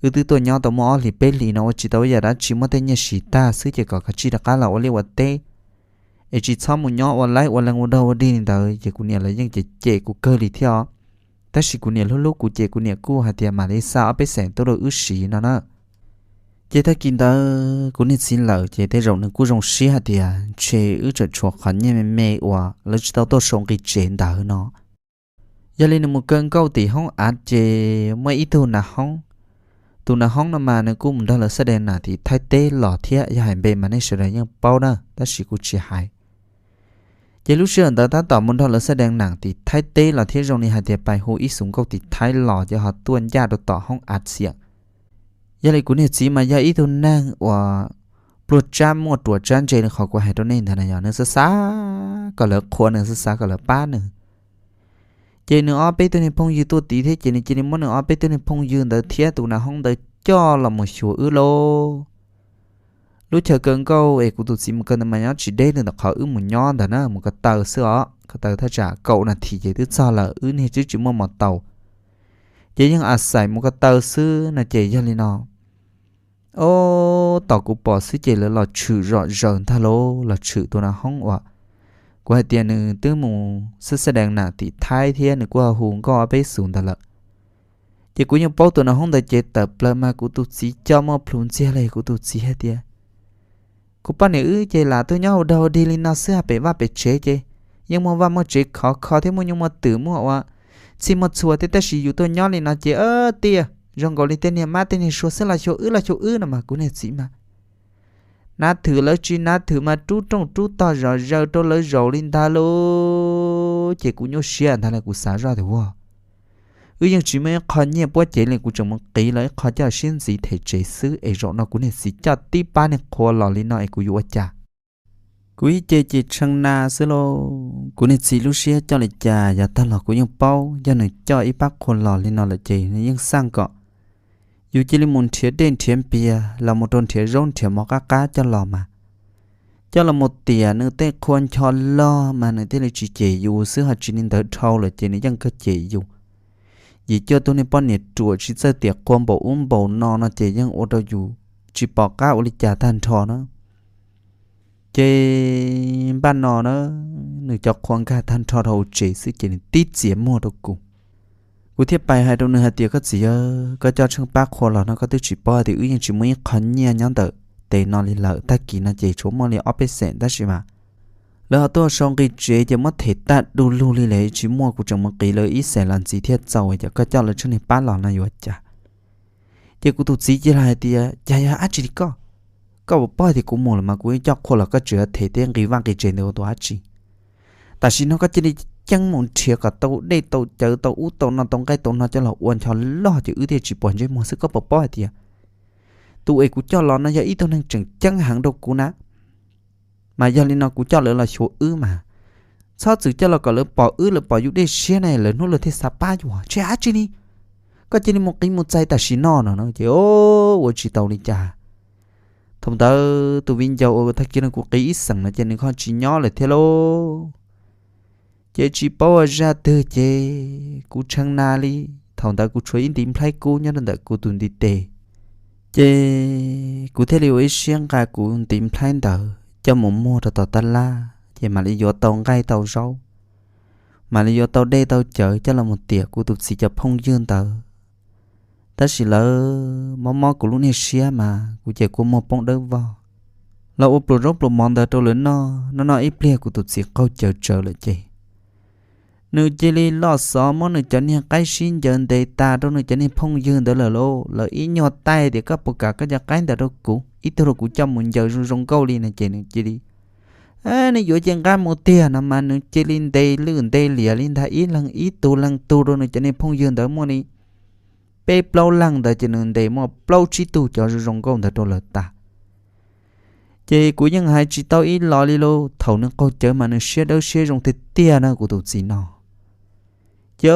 wb twb tuaj nyob tau muaj ob hlis peb hlis no ua tsis tau ib yam dab tsi, muab tej nyiaj siv tag xwb ces kom kav tsij rov qab los ua liaj ua teb, es tsis txhob mus nyob ua laib ua leeg ua dog ua dig li ntawd. Ces kuv niam lawv yeej cem cem kuv kawg li thiab os. Tab sis kuv niam hlub hlub kuv ces kuv niam kuj hais tias mam li xa ob peb xeem tuaj rau wb siv no na. Ces tag kis ntawd kuv niag txiv lawm ces tej zaum nws kuj zoo siab hais tias ntshe wb tseem tshuav qhov nyiaj me me uas lawv tsis tau tuaj sau nqi tsev ntawd no. Yog li nws mus kaw nkauj tim hoob av ces muaj ib tug nav hoob. Tus nav hoob no mas nws kuj mus nrog lawv xab dees nam tim Thaib teb los thiab, yog hais npe mas nej sawv daws yeej paub na, tab sis kuv tsis hais. Ces lub sij hawm ntawd tab tom mus nrog lawv xab dees nam tim Thaib teb los thiab, zoo li hais tias pais hu ib xus nkauj tim Thaib los ces ho tuaj ncaj rau tom hoob av xiam. Yog li kuv niag txiv mas yog ib tug neeg uas pluag tsab muaj ruam tsab ntse li qhov kuv hais rau nej ntag na, yog nws xav xav kom lawv qhuas nws, xav xav kom lawv pab nws. Ces nws ob peb tug niag phooj ywg tuaj tid thiab ces nws cia li muab nws ob peb tug niag phooj ywg ntawd thiab tus nav hoob ntawd coj los mus xyuas wb lauj. Lub chaw kaw nkauj es kuv tus txiv mus kaw ntawd mas nyob tsis deb li ntawm qhov wb mus nyob ntawd na, mus ko taw xwb os, ko taw thaj tsam kaum nas this ces twb txog lawm, wb niag twb tsis muaj mos taus. Ces yeej a xais mus ko taw xwb no ces yog li no. Ob, tom kuv pom xwb ces lawv los tshwm zom zaws ntag lauj, los tshwm tus nav hoob uas kuv hais tias nws twb mus xab xab dees nam tim Thaib thiab nws kuj hu nkauj ob peb xus ntawd lawm. Ces kuv yeej paub tus nav hoob ntawd ces tawm plaws mas kuv tus txiv coj muaj plhus ntxiag li, kuv tus txiv hais tias, kuv poj niam wb ces lam tuaj nyob ua dog ua dig li no xwb, pem vaj pem tsev ces yeej muaj vaj muaj tsev khov kho thiab muaj nyuj muaj twm muaj ua txhij muaj txhua thiab, tab sis yus tuaj nyob li no ces tiag zoo nkaus li tej niag mab tej niag sua xwb, los xyuas wb los xyuas wb no mas kuv niag txiv mas nab thwm lawv tsis nab thwm mas rub rooj rub tog zom zaws rau lawv zaum li ntag lauj. Ces kuv nyuaj siab ntag lauj, kuv xav zoj tias ua, wb yeej tsis muaj ib qho nyiaj puab cev li, kuv tseem mus qiv los ib qho coj siab ntxiv them tsev xwb es zaum no kuv niag txiv coj tib pab niag qhua los li no es kuv yuav ua cas. Kuv ib ce ces tshee na xwb lauj. Kuv niag txiv lub siab coj li cas yav tag los kuv yeej paub, yog nws coj ib pab qhua los li no lawm ces nws yeej xaj kom yus cia li mus nrhiav dej nrhiav npias los mus rau nrhiav zaub nrhiav mov qab qab coj los mas. Coj los mus tiam nws tej qhua ncho log mas nws thiaj li tsis cem yus xwb, ho tsis li ntawd dhau lawm ces nws yeej kawg cem yus. Yim cuaj tug niag poj niam ruam tsis txawj tiam qhua npaum ub npaum no no ces yeej ua rau yus tsis pom qab ua li cas tag nrho na. Ces npaj no na, nws cov qhua nkag tag nrho rau hauv tsev xwb ces nws tib txiav muag rau kuv. Kuv thiaj pais hais rau nws hais tias, koj txiv, koj coj tsheej pab qhua los no koj twb tsis paub hais tias wb yeej tsis muaj ib qho nyiaj nyob ntawm tes no li lawm, tag kis no ces tshuav muaj li ob peb xeem tab sis mas lawv ho tuaj sau nqi tsev ces muab them tag du lug li lawm tsis muaj, kuv tseem mus qiv lawv ib xeem los ntxiv thiaj txaus, ces koj coj lawv tsheej niag pab los no yuav cas. Ces kuv tus txiv cia li hais tias, cas yog dab tsi li koj? Koj puas paub hais tias kuv mus lawm mas kuv coj qhua los koj tseem them thiab nqis vaj nqis tsev ntawd ua tus dab tsi? Tam sim no koj cia li ceeb mus nrhiav kom tau dej tau cawv tau ub tau no tau nqaij tau no coj los ua ncho log ces wb thiaj tsis pom ntsej muag xwb, koj puas paub hais tias tus es kuv coj los no yog ib tug neeg tseem ceeb heev rau kuv na. Mas yog li no kuv coj lawv los xyuas wb mas txhob txwm coj los kom lawv pom wb, lawv pom yus dej siab na lawv hnub lawv thiaj xav pab yus, tshe dab tsi li. Koj cia li mus qiv mus txais tam sim no no no ces ua tsis tau li cas. Thaum ntawd tus viv ncaus uas tag kis no kuv qiv ib xeem no ces nws ho tsis nyob lawm thiab lauj. Ces tsis paub ua zaj twg ces kuv tshee na li. Thaum ntawd kuv tshuav ib ntiv nplhaib kub nyob rau ntawm kuv tus ntiv tes, ces kuv thiaj li ua ib siab nqa kuv ntiv nplhaib ntawd coj mus muag rau tom tab laj ces mam li yuav tau nqaij tau zaub, mam li yuav tau dej tau cawv coj los mus tiam kuv tus txiv cov phooj ywg ntawd. Tab sis lawv mob mob kuv lub niag siab mas kuv ces kua muag poob dawb vog, los ua pluas zaub pluas mov ntawd rau lawv noj, noj noj ib pliag kuv tus txiv qaug cawv tsawv lawm ces nws cia li loj xov muab nws cov niag qaib sib ncaws ntes tas rau nws cov niag phooj ywg ntawd lawm lauj. Lawv ib nyuag taij tias koj puas kam koj cov qaib ntawd rau kuv, ib tug rau kuv coj mus ncaws zoo zoo nkauj li no ces nws cia li, nws yuav cia nqab mus tiag no mas nws cia li ntes lwj ntes liam li ntag, ib leeg ib tug leej tug rau nws cov niag phooj ywg ntawd muaj li peb plaub leeg ntawd ces nws ntes muaj plaub tsib tug cov zoo zoo nkauj ntawd rau lawv tas. Ces kuv yeej hais tsis tau ib los li lauj, thaum nws qaug cawv mas nws siab dawb siab zoo tiag tiag na kuv tus txiv no. Ces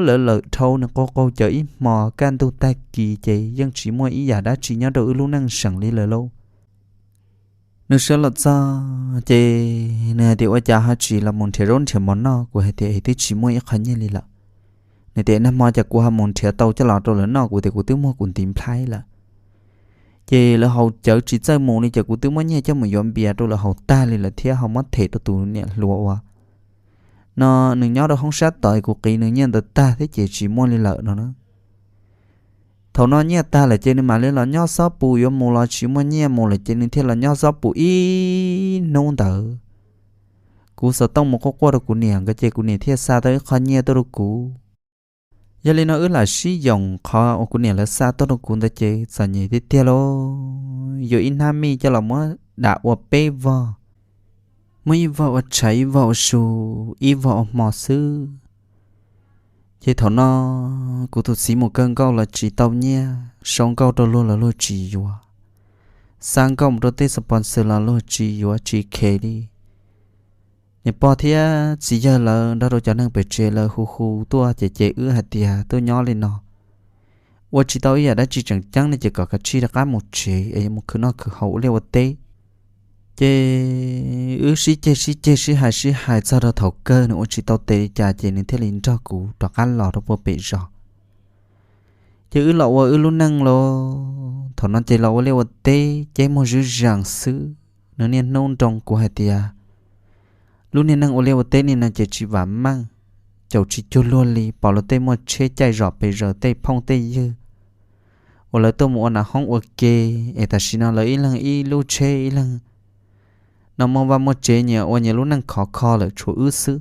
lawv lawm dhau nws qaug qaug cawv ib hmo kaj ntug tag kis ces yeej tsis muaj ib yam dab tsi nyob rau wb lub neej seem li lawm lauj. Nws sawv los txog ces nws hais tias ua cas ho tsis los mus nrhiav zaub nrhiav mov noj, kuv hais tias es twb tsis muaj ib qho nyiaj li lawm. Nws tias nag hmo cas kuv ho mus nrhiav tau coj los rau lawv noj, kuv tias kuv twb muag kuv ntiv nplhaib lawm. Ces lawv haus cawv tsis txawj mus li ces kuv twb muab nyiaj coj mus yuav npias rau lawv haus tag li lawm thiab ho muab them rau tus niam hluas uas no nws nyob rau hoob sab tod, kuv qiv nws nyiaj ntawd tag thiab ces tsis muaj li lawm no na. Thaum no nyiaj tag lawm ces nws mam li los nyob xob pus, yuav mus los tsis muaj nyiaj mus lawm ces nws thiaj los nyob xob pus ib hnub ntawd. Kuv xov tooj mus quaj quaj rau kuv niam nkawd ces kuv niam thiaj xa tau ib qho nyiaj tuaj rau kuv. Yog li no wb lam sib yoom qhov uas kuv niam lawv xa tuaj rau kuv ntawd ces txom nyem tiag tiag lauj, yuav ib hnab mij coj los muab dam ua peb vog, muab ib vog ua tshav, ib vog ua su, ib vog ua hmo xwb. Ces thaum no kuv tus txiv mus kaw nkauj los tsis tau nyiaj, sau nkauj rau luag los luag tsis yuav, xa nkauj mus rau tej sponsor los luag tsis yuav tsis kheev li. Niam pog thiab txiv yawg lawv nrog rau cov neeg pem tsev lawv hu hu tuaj ces ces wb hais tias tuaj nyob li no ua tsis tau ib yam dab tsi tseem ceeb ne ces kom kav tsij rov qab mus tsev es yuav mus khwv noj khwv haus ua liaj ua teb. Ces wb sib ceg sib ceg sib hais sib hais txog rau thaum kawg nws ua tsis tau tes li cas ces nws thiaj li nrog kuv rov qab los rau puag pem zos. Ces wb los ua wb lub neej lauj, thaum no ces los ua liaj ua teb ces muag zwb zees xwb. Nws niaj hnub nroo kuv hais tias lub niag neej ua liaj ua teb li no ces tsis vam meej, caum tsis cuag luag li, pom luag tej muaj tsheb caij zom pes zaws tej phooj tej ywg uas lawv tuaj mus ua nas hoob ua ke, es tam sim no lawv ib leeg ib lub tsheb ib leeg no muaj vaj muaj tsev nyias ua nyias lub neej khov kho lawm tshuav wb xwb.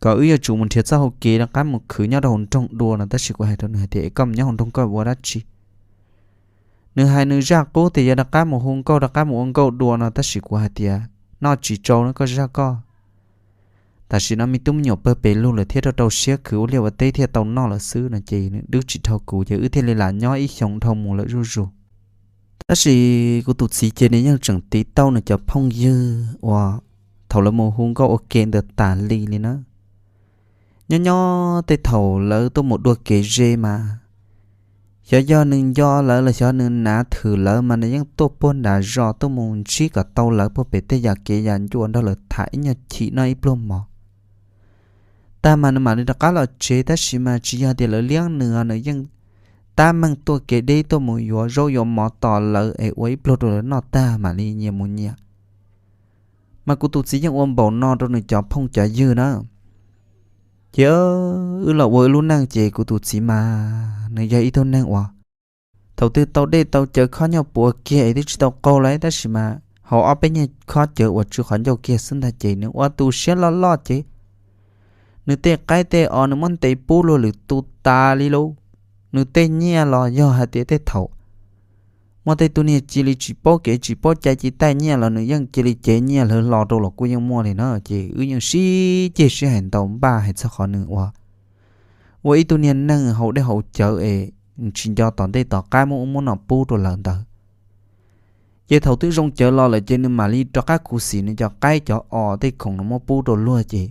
Kom wb yuav tsum mus nrhiav txoj hau kev rov qab mus khwv nyob rau hauv nroog dua no tab sis kuv hais rau nws hais tias es koj mus nyob hauv nroog koj ua dab tsi? Nws hais nws zaj qub tias yog rov qab mus hu nkauj rov qab mus ua nkauj dua no tab sis kuv hais tias noj tsis tsau na koj zaj koj. Tam sim no me tub me nyuam pawg pes lug lawm thiab rau rau siab khwv ua liaj ua teb thiaj tau noj lawm xwb no ces nws twb tsis dhau kuv ces wb thiaj li lam nyob ib xyoo dhau mus lawm zuj zus. Tab sis kuv tus txiv ces nws yeej tseem tiv tauj nws cov phooj ywg uas thaum lawv mus hu nkauj ua ke ntawd tas li li na. Nyob nyob tej thaum lawv tuaj mus dua kev ze mas xyov yog nws nco lawv los xyov nws nav thwm lawv mas nws yeej tuaj puag nram zos tuaj mus ntsib kom tau lawv puag pem tej yam kev yam ncua nrog lawv tham ib nyuag chim noj ib pluag mov tag mas nws mam li rov qab los tsev, tab sis mas tsis yog tias lawv liab nws, nws yeej tab meeg tuaj kev deb tuaj mus yuav zaub yuav mov tos lawv es ua ib pluag rau lawv noj tag mam li nyias mus nyias. Mas kuv tus txiv yeej ua npaum no rau nws cov phooj cov ywg na. Ces wb los ua wb lub neej ces kuv tus txiv mas nws yog ib tug neeg uas thaum twg tau dej tau cawv khob nyuag puav kiag es twb tsis tau qaug lawm tab sis mas hauv ob peb nyuag khob cawv uas tsw qhov ncauj kiag xwb ntag ces nws ua tus siab loj loj ces nws tej qaib tej os nws muab ntes pub luag lwm tus tas li lauj. Nws tej nyiaj los yog hais tias tej thaum muaj tej tug niag cia li tsis paub kev tsis paub cai cia taij nyiaj los nws yeej cia li cev nyiaj lawv los rau los kuj yeej muaj li na. Ces wb yeej sib ceg sib hais ntau npaj hais txog qhov nws ua ua ib tug niag neeg haus dej haus cawv es tsis nco tom ntej tom qab muab ub muab no pub rau lawv ntawd. Ces thaum twb zoo cawv los lawm ces nws mam li rov qab khuv xim nws cov qaib cov os tej khoom nws muab pub rau luag ces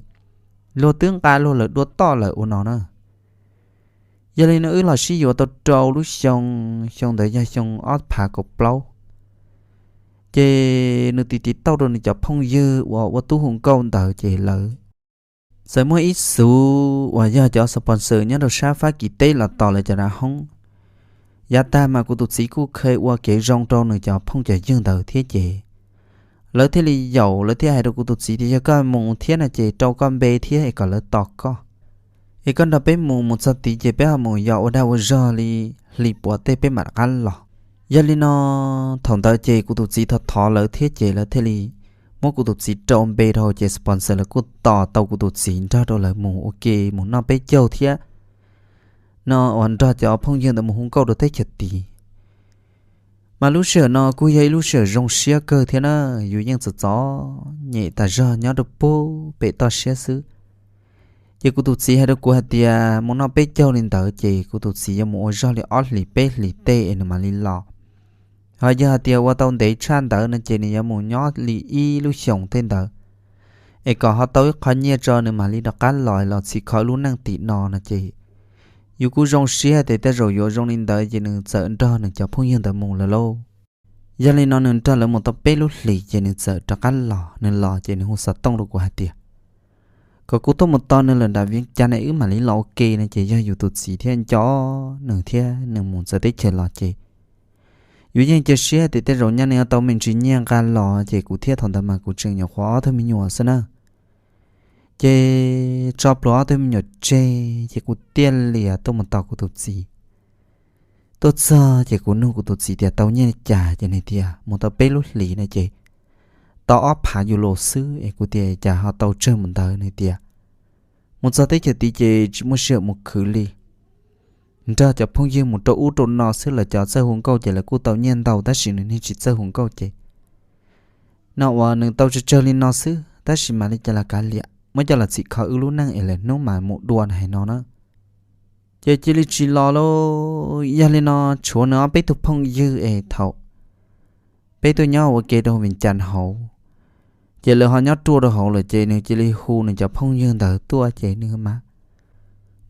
luag twb nqa luag lawm dua toj lawm ua no na. Yog li no wb los sib yuav tau rau lub xyoo, xyoo ntawd yog xyoo ob phav kaum plaub. Ces nws tiv tiv tauj rau nws cov phooj ywg uas ua tub hu nkauj ntawd ces lawv txawm muaj ib xuv uas yog cov sponsor nyob rau sab Fab Kis teb los tos lawv cov nas hoob. Yav tag mas kuv tus txiv kuj kheev ua kev zoo rau nws cov phooj cov ywg ntawd thiab ces lawv thiaj li yaum, lawv thiaj hais rau kuv tus txiv tias yog koj mus thiab no ces rau koj npe thiab es kom lawv tos koj, es koj nrog peb mus, mus txog tid ces peb ho mus yos ua dag ua zog li hli puav tej peb mam rov qab los. Yog li no thaum ntawd ces kuv tus txiv thov thov lawv thiab ces lawv thiaj li muab kuv tus txiv rau npe rau ces sponsor lawv kuj tos tau kuv tus txiv nrog rau lawv mus ua ke mus noj peb caug thiab no uas nrog cov phooj ywg ntawd mus hu nkauj rau teb chaws tid. Mas lub sij hawm no kuj yog ib lub sij hawm zoo siab kawg thiab na, yus yeej txom txom nyem tas zog nyob rau pem toj siab xwb. Ces kuv tus txiv hais rau kuv hais tias mus noj peb caug li ntawd ces kuv tus txiv yuav mus ua zog li ob hlis peb hlis tej es nws mam li los. Ho yog hais tias ua tau ntev tshaj ntawd no ces nws yuav mus nyob li ib lub xyoos tej ntawd es kom ho tau ib qho nyiaj tso nws mam li rov qab los los txhim kho lub neej tim no no ces yus kuj zoo siab tias tej zaum yuav zoo li ntawd ces nws txawm nrog nws cov phooj ywg ntawd mus lawm lauj. Yog li no nws nrog lawv mus tau peb lub hlis ces nws txawm rov qab los, nws los ces nws hu xov tooj rau kuv hais tias kom kuv tuaj mus tos nws lawm nram Viv Cas ne wb mam li los ua ke no ces yog yus tus txiv thiab nco nws thiab nws mus txawv teb chaws los ces yus yeej cia siab tias tej zaum nyaj nws yuav tau me ntsis nyiaj nqa los ces kuv thiab thaum ntawd mas kuv tseem nyuam qhuav ob tug me nyuam xwb na. Ces tso plhuav ob tug me nyuam tseg ces kuv thiaj li tuaj mus tos kuv tus txiv. Tuaj txog ces kuv nug kuv tus txiv tias tau nyiaj li cas ces nws tias mus tau peb lub hlis no ces tau ob phav yus los xwb es kuv tias cas ho tau tsawg mus ntawd nws tias mus txog teb chaws tid ces tsis muaj sij hawm mus khwv li. Nrog cov phooj ywg mus rau ub rau no xwb lawv cov txawj hu nkauj ces lawv kuj tau nyiaj ntau tab sis nws niag tsis txawj hu nkauj ces no uas nws tau tsawg tsawg li no xwb tab sis mam li cas los kav liam muab coj los txhim kho wb lub neej es lawm hnub mas mus dua no hais no na. Ces cia li tsis los lauj, yog li no tshuav nws ob peb tug phooj ywg es thaum peb tuaj nyob ua ke rau Viv Cas hauv ces lawv ho nyob ruaj rau hauv lawm ces nws cia li hu nws cov phooj ywg ntawd tuaj ces nws mas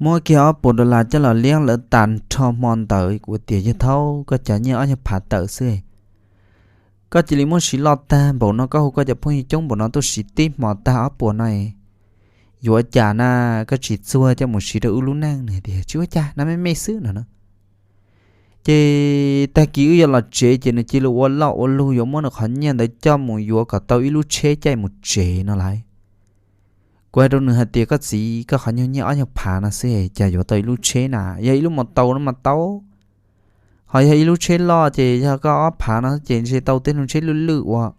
muab kiag ob puas dollar coj los liab lawv tas nrho hmo ntawd. Kuv tias yawg thaub, koj cov nyiaj ob nyuag phav tawm xwb, koj cia li muab siv loj tag npaum no, koj hu koj cov phooj ywg coob npaum no tuaj siv tib hmo tag ob puas no yuav cas na, koj tsis txuag coj mus siv rau wb lub neej. Nws tias tsis ua cas, no me me xwb no na. Ces tag kis wb yuav los tsev ces nws cia li ua loj ua lug yuav muab nws qhov nyiaj ntawd coj mus yuav kom tau ib lub tsheb caij mus tsev no lauj. Kuv hais rau nws hais tias koj txiv, koj qhov nyuag nyiaj ob nyuag phav no xwb cas yuav tau ib lub tsheb na, yog ib lub mos taus no mas tau, ho yog ib lub tsheb loj ces yog koj ob phav no ces ntshe tau tej lub tsheb lwj lwj uas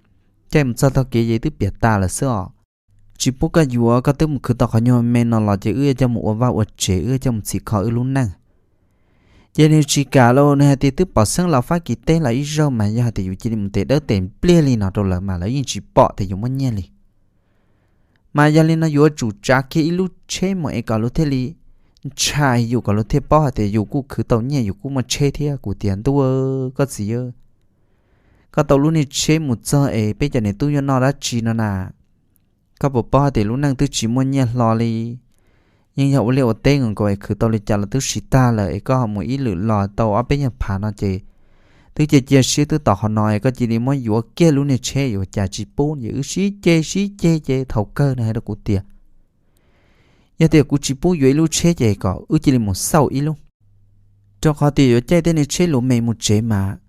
caij mus txog tog kev ces twb piam tas lawm xwb os. Tsis pub koj yuav, koj twb mus khwv tau qhov nyuag me no los ces wb yuav coj mus ua vaj ua tsev, wb yuav coj mus txhim kho wb lub neej. Ces nws tsis kam lauj, nws hais tias twb pom xeeb los Fab Kis teb los ib zaug mas yog hais tias yus cia li mus tes dawb tes npliag li no rau lawv mas lawv yeej tsis pom tias yus muaj nyiaj li. Mas yog li no yuav tsum tsav kiag ib lub tsheb mus es kom luag thiaj li ntshai yus, kom luag thiaj paub hais tias yus kuj khwv tau nyiaj, yus kuj muaj tsheb thiab. Kuv tias ntuj, koj txiv, koj tau lub niag tsheb mus txog es peb cov niam tub yuav noj dab tsi no na? Koj puas paub hais tias lub neej twb tsis muaj nyiaj hlo li, yeej yog ua liaj ua teb nkaus nkaus es khwv tau li cas los twb siv tag lawm es koj ho mus ib lwm los tau ob peb nyuag phav no ces twb cia cia siab twb tom qhov no es koj cia li muab yuav kiag lub niag tsheb yuav cas tsis pub. Ces wb sib ceg sib ceg ces thaum kawg nws hais rau kuv tias yog tias kuv tsis pub yuav ib lub tsheb ces kom wb cia li mus xauj ib lub, rau qhov tias yuav caij tej niag tsheb luv me mus tsev mas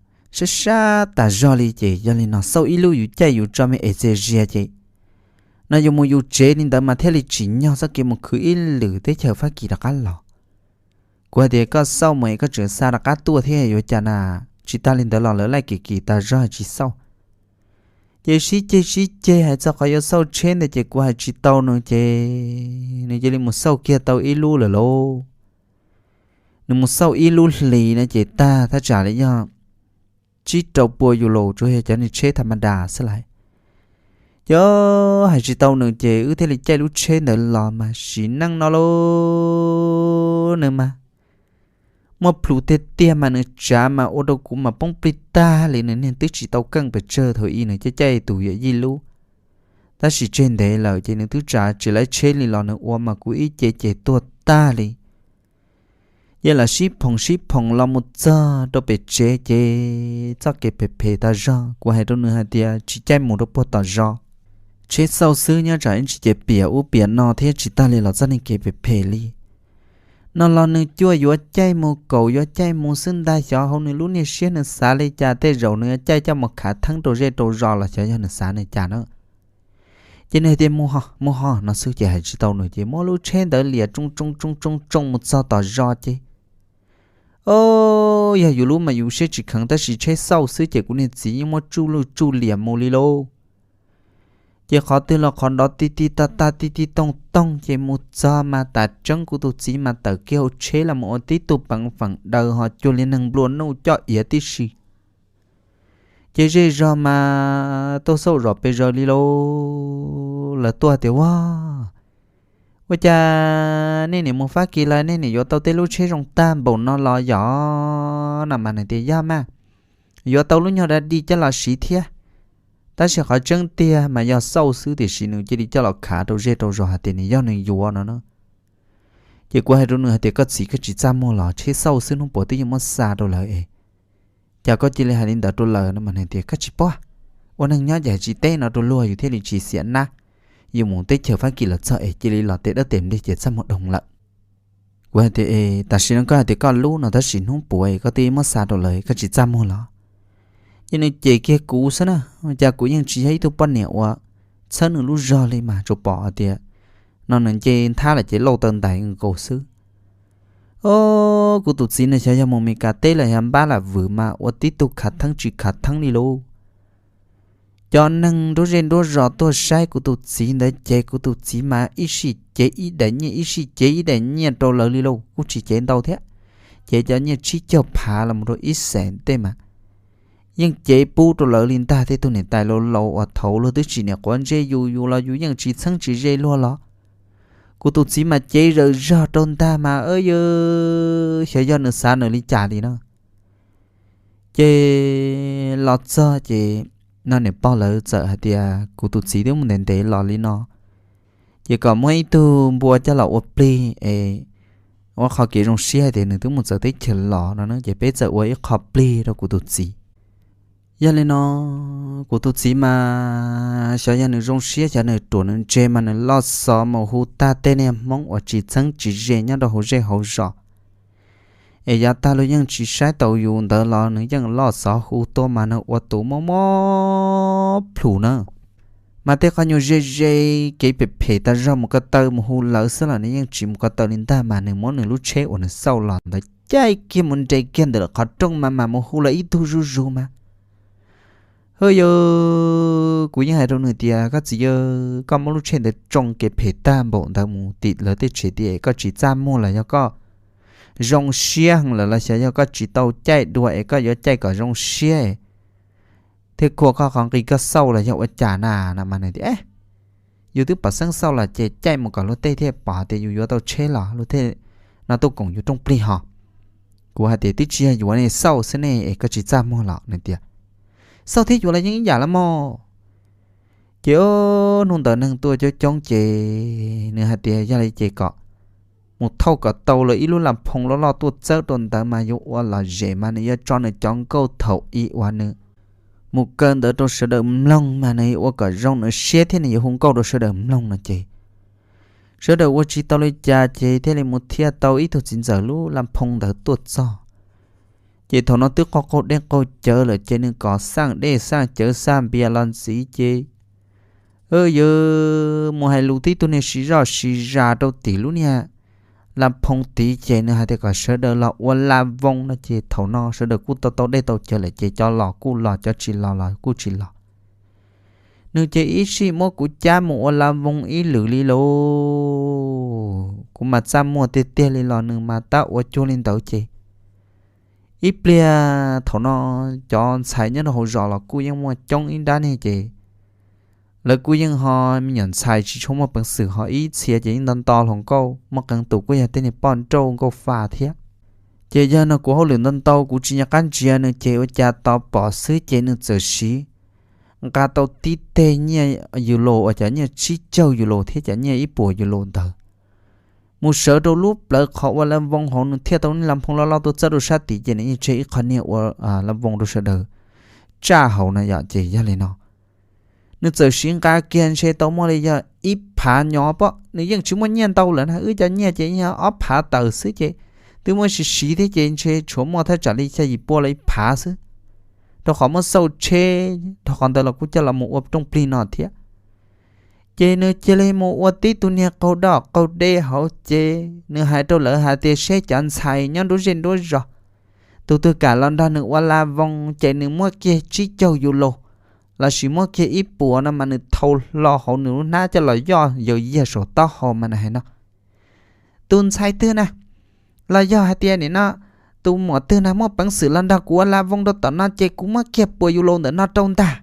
sab sab tas zog li. Ces yog li no xauj ib lub yus caij yus tso me es txias zias ces no yus mus yus tsev li ntawd mas thiaj li tsim nyog txoj kev mus khwv ib lwm teb chaws Fab Kis rov qab los. Kuv hais tias koj xauj mus es koj tseem xa rov qab tuaj thiab yuav cas na, tsis tas li ntawd los lawv laij kim kim tas zog tsis xauj. Ces sib ceg sib ceg hais txog qhov yuav xauj tsheb ntawd ces kuv hais tsis tau nws ces nws cia li mus xauj kiag tau ib lub lawm lauj. Nws mus xauj ib lub hlis no ces tag thaj tsam li yog tsib rau pua yus los tsuas yog cov niag tsheb tham ma das xwb lauj. Ces hais tsis tau nws ces wb thiaj li caij lub tsheb ntawd los mas sim neej no lauj, nws mas muaj plhus tiag tiag mas nws tsav mas ua rau kuv mas poob plig tag li. Nws niag twb tsis tau keej pes tsawg thaum ub nws caij caij tus yawm yij lub, tab sis tseg ntev lawm ces nws twb tsav tsis laib tsheb li los nws ua mas kuv ib ce ces tuag tag li. Ces lam sib phoom sib phoom los mus txog rau pem tsev ces txoj kev phem phem tas zog. Kuv hais rau nws hais tias tsis caij mus rau puag tom zos, tsheb xauj xwb nyob tsam ib ntsis ces piam ub piam no thiab tsis tas li los txoj niag kev phem phem li no los nws cuaj yuav caij mus kaum yuav caij mus xwb ntag. Xyov hauv nws lub niag siab nws xav li cas, tej zaum nws yuav caij coj mus khav theeb rau zej rau zos los xyov yog nws xav li cas na. Ces nws hais tias mus ho mus ho no xwb ces hais tsis tau nws ces muab lub tsheb ntawd liam tsoo tsoo tsoo tsoo tsoo mus txog tom zos ces, o, yog yus lub mas yus siab tsis kheev tab sis tsheb xauj xwb ces kuv niag txiv yeej muab tsuj lwj tsuj liam mus li lauj. Ces qhov twg los qhov nrov ti ti tag tag ti ti tooj tooj, ces mus txog mas tam tseeb kuv tus txiv mas tawm kiag hauv tsheb los mus ua tib tug peev feem daws ho cuag li neeg nplua nuj coj iav tib si. Ces zej zog mas tuaj xauj zom pes zaws li lauj. Lawv tuaj tias, Ua, ua cas nej niam mus Fab Kis los nej niam yuav tau tej lub tsheb zoo tag npaum no los yom? No mas nws tias, Yog mas, yuav tau lub nyuag da di coj los siv thiab. Tab sis qhov tseeb tiag mas yog xauj xwb, tiam sis nws cia li coj los khav rau zej rau zos hais tias nws yog nws yuav no na. Ces kuv hais rau nws hais tias, Koj txiv, koj tsis txaj muag los? Tsheb xauj xwb, hnub puav twb yuav muab xa rau lawv es cas koj cia li hais li ntawd rau lawv? No mas nws tias, Koj tsis paub, ua neeg nyob ces tsis teb no rau luag yus thiaj li tsis xiam nab. Yus mus teb chaws Fab Kis los txog es cia li los tes dawb tes nplig ces txaj muag dhau lawm. Kuv hais tias, Tam sim no koj hais tias koj lub no, tab sis hnub puav koj twb muab xa rau lawv, koj tsis txaj muag los? Ces nws cem kiag kuv xwb na, cas kuv yeej tsis yog ib tug poj niam uas txhawb nws lub zog li mas tsuas pom hais tias no nws nce nthab lawm ces lauj taw ntais nkaus xwb. O, kuv tus txiv no xyov yog mus Mes Kas teb los yog npab lam vwm mas ua tib tug khav theeb tsis khav theeb li lauj. Cov neeg nruab zej nruab zos tuaj saib kuv tus txiv ntawd ces kuv tus txiv mas ib sij cev ib daim nyiaj, ib sij cev ib daim nyiaj rau lawv li lauj, kuj tsis cev ntau thiab. Cev cov nyiaj tsib caug phav los rau ib xees tej mas yeej cev pub rau lawv li ntag. Tej tug niam tais laus laus uas thaum luag twb tsis niam quav ntsej yus, yus los yus yeej tsis txheeb tsis ze luag los. Kuv tus txiv mas cev zawm zog rau ntag mas, yog xyov yog nws xav nws li cas li na. Ces los txog ces no niam pog lawv txawm hais tias kuv tus txiv twb mus ntev ntev los li no, ces kom muab ib tug npua coj los ua plig es ua qhov kev zoo siab hais tias nws twb mus txawv teb chaws los no na, ces peb txawm ua ib qho plig rau kuv tus txiv. Yog li no, kuv tus txiv mas xyov yog nws zoo siab xyov nws ruam nws ntse mas nws loj xov mus hu tag tej niag Hmoob uas tsis txheeb tsis ze nyob rau hauv zej hauv zos. Es yav tag los yeej tsis saib taus yus ntawd los nws yeej loj xov hu tuaj mas nws ua tus mob mob plhus na. Mas tej qhov nyuag ze ze, kev phem phem tas zog mus ko taw mus hu lawv xwb los nws yeej tsis mus ko taw li ntag mas nws muab nws lub tsheb uas nws xauj los ntawd caij kiag mus nres kiag ntawm qhov rooj mas mas mus hu lawv ib tug zuj zus mas. Hwb yog, kuv yeej hais rau nws tias, Koj txiv yawg, koj muab lub tsheb ntawd tsoo kev phem tag npaum ntawd mus tim lawv tej tsev tiag es koj tsis txaj muag los yog koj zoo siab heev lawm los xyov yog koj tsis tau caij dua es koj yuav caij kom zoo siab thiaj khua koj qhov nqi koj xauj los yog ua cas na? No mas nws tias, Yus twb pom xeeb xauj los ces caij mus kom luag tej thiaj pom tias yus yuav tau tsheb los luag thiaj no tuaj koom yus rooj plig ho. Kuv hais tias, Twb tsis yog yuav ne, xauj xwb ne es koj tsis txaj muag los? Nws tias, Xauj thiab yuav los yeej ib yam los mas. Ces hnub ntawd neeg tuaj coob coob ces nws hais tias yog li ces kom mus thauj kom tau lawv ib lub las phoo loj loj tuaj txawb rau ntawd mas yuav ua lom zem mas nws yuav tso nws cov nkauj thaum ub uas nws mus kaw ntawd rau sawv daws mloog mas nws yuav ua kom zoo nws siab thiab nws yuav hu nkauj rau sawv daws mloog no ces sawv daws ua tsis tau li cas ces thiaj li mus thiaj tau ib tug txiv ntxawm lub las phoo ntawd tuaj txog. Ces thaum no twb qaug qaug dej qaug cawv lawm ces nws kom xaj dej xaj cawv xaj npias los ntxiv ces yog mus hais lus tib tug niag siv zoj siv zas rau tim lub niag las phoo tid ces nws hais tias kom sawv daws los ua las voos no ces thaum no sawv daws kuj tau tau dej tau cawv lawm ces cov los kuj los, cov tsis los los kuj tsis los. Nws ces ib sij muab kuv cab mus ua las voos ib lwm li lauj. Kuv mas txaj muag tiag tiag li los nws mas tab ua cuag li ntawd ces ib pliag thaum no cov ntxhais nyob rau hauv zos los kuj yeej muaj coob ib nrab ne ces lawv kuj yeej ho me nyuam ntxhais tsis tshua muaj peev xwm ho ib txhia ces yeej nto nto hluas nkauj, muaj qee tus kuj yog tej niag poj nrauj nkauj fa thiab. Ces yog no kuv hauj lwm ntau ntau kuv tsis nco qab ntsia nws ces ua cas tos pom xwb ces nws txawm siv nqa tau tib teg nyiaj yus los uas cov nyiaj tsib caug yus los thiab cov nyiaj ib puas yus los ntawd mus sawv rau lub plawv qhov ua las voos hauv, nws thiaj tau las phoo loj loj tuaj txawb rau sab tid ces nws yeej tseg ib qho niag ua las voos rau sawv daws tsaj hauv no yom. Ces yog li no nws txawm siv nqa kiag ntshe tau muaj li yog ib phav nyob pom, nws yeej tsis muaj nyiaj ntau lawm na, wb cov nyiaj ces yog ob phav tawm xwb ces twb muab siv siv thiab ces ntshe tshuav muaj thaj tsam li xya yim pua los ib phav xwb, rau qhov muab xauj tsheb rau qhov ntawd los kuj coj los mus ua rooj plig no thiab. Ces nws cia li mus ua tib tug niag qaug doj qaug dej hauv ces nws hais rau lawv hais tias seb cov ntxhais nyob nruab zej nruab zos tus twg kam los nrog nws ua las voos ces nws muab kiag tsib caug yus los lossis muab kiag ib puas no mas nws thau hlo hauv nws lub hnab coj los yoj yawg yiag saum taub hau mas nws hais no, tus ntxhais twg na, los yog hais tias nim no tus muam twg na muaj peev xwm los nrog kuv ua la voos rau tom no ces kuv muab kiag puas yus laus ntawm no rau ntag.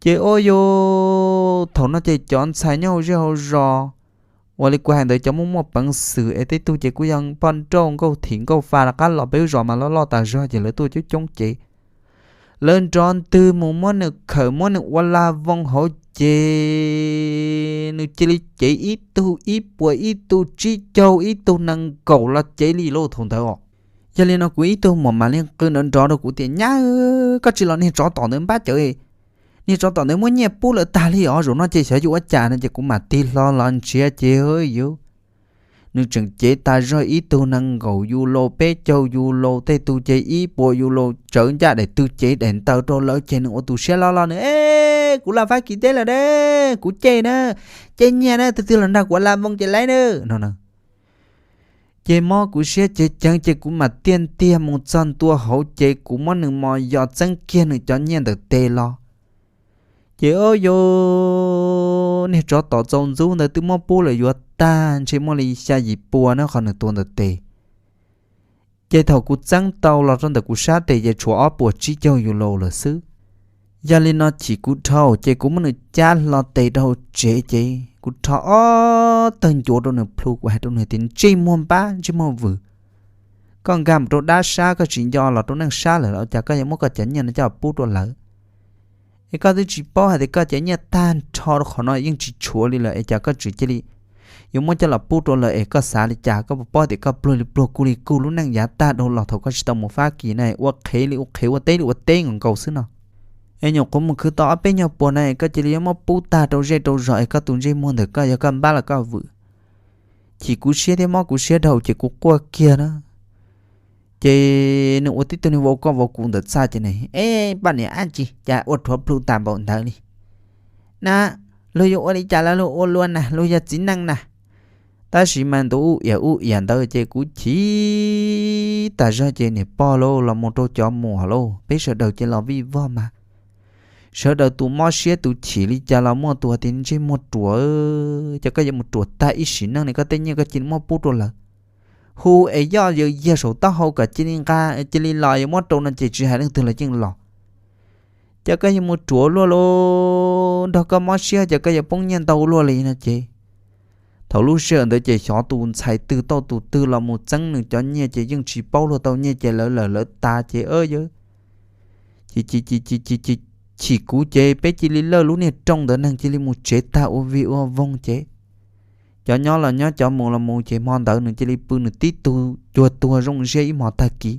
Ces ua yus thaum no ces cov ntxhais nyob hauv zej hauv zos, ua li kuv hais ntawd cov muaj muaj peev xwm es tej tug ces kuj yog poj nrauj nkauj thim nkauj fa rov qab los peb lub zos mas loj loj tas zog ces lawv tuaj coob coob ces lawv nrov ntws mus muab nws khawm muab nws ua la voos hauv ces nws cia li cev ib tug ib puas ib tug tsib caug ib tug nees nkaum los cev li lauj thaum ntawd os. Yog li no kuv ib tug muam mam li qw nrov nrov rau kuv tias nyab, koj tsis los niag tsov tom ntawd npab cawv, niag tsov tom ntawd muab nyiaj pub lawm tag li os, zaum no ces xyov yuav ua cas no ces kuv mam tig hlo los ntsia ces yuv nws tseem cev tas zog ib tug nees nkaum yus laus peb caug yus laus tej tug ces ib puas yus laus tsawv ncaj daim tw cev daim ntawv rau lawv ces nws ua tus siab loj loj nws, e, kuv los Fab Kis teb lawm na, kuv cej na, cej nyiaj na, tus twg los nrog kuv ua la voos ces laiv na no na. Ces mob kuv siab ceev ceev ces kuv mam tiaj ntiag mus txog ntua hauv ces kuv muab nws mos yos txeeb kiag nws cov nyiaj ntawm tes los. Ces o yus niag tsov tom txaus ntxub ntawd twb muab pub lawm yuav tag ntshe muaj li xya yim pua na qhov nws tua ntawm tes. Ces thaum kuv txeeb tau los rau ntawm kuv sab tes ces tshuav ob puas tsib caug yus laus lawm xwb. Yog li no chim kuv dhau ces kuv muab nws cab hlo tes rau hauv tsev ces kuv rho ob tawg ncuav rau nws plhu, kuv hais rau nws tias ntsej muag npab ntsej muag vwm, koj nkag mus rau dab sab koj tsis nco los rau neej sab lawm los cas koj yuav muab koj cov nyiaj no coj pub rau lawv? Es koj twb tsis paub hais tias koj cov nyiaj tag nrho rau qhov no yeej tsis tshuav li lawm es cas koj tseem cia li yuav muab coj los pub rau lawv es koj xav li cas? Koj puas paub tias koj pluag li pluag kug li kug lub neej yav tag dhau los thaum koj tsis tau mus Fab Kis na ua qhev li ua qhev ua teb li ua teb nkaus nkaus xwb no. Es nyuam qhuav mus khwv tau ob peb nyuag puas na es koj cia li yuav muab pub tag rau zej rau zos es koj tus ntsej muag ntawm koj yog koj npab los koj vwm. Chim kuv siab thiab mob kuv siab dhau ces kuv quaj kiag na. Ces nws ua tib tug niag vau koj vau kuv ntawm txaj ces nws, e, poj niam ab tsi cas ua rhuav plhu tas npaum ntawd li na, luag yuav ua li cas los luag ua luaj na, luag yog txiv neej na. Tab sis mas ntu ub iam ub iam ntawd ces kuv chim tas zog ces niam pog lauj los mus rau cov muam lauj peb sawv daws ces los vij vog mas sawv daws tus mob siab tus chim li cas los muaj tus tias ntsej muag ruam, ces koj yuav mus ruam tag ib sim neej li koj tej nyiaj koj cia li muab pub rau lawv. Hu es yoj yawg yiag saum taub hau kom cia li nqa, cia li los yuav muab rau no ces tsis hais leej twg los yeej los. Ces koj yuav mus ruam luaj lauj, nrog koj mob siab ces koj yuav poob nyiaj ntau luaj li no ces. Thaum lub sij hawm ntawd ces xyov tus ntxhais twg tau tus twg los mus txeeb nws cov nyiaj ces yeej tsis paub luag tau nyiaj ces lawv lawm lawv tas ces yawg chim kuv ces peb cia li lawj lub niag rooj ntawd neeg cia li mus tsev tag ua vig ua voog ces cov nyob los nyob cov mus los mus ces hmo ntawd nws cia li pw nws tib tug cuag tuag zoo siab ib hmos tag kis,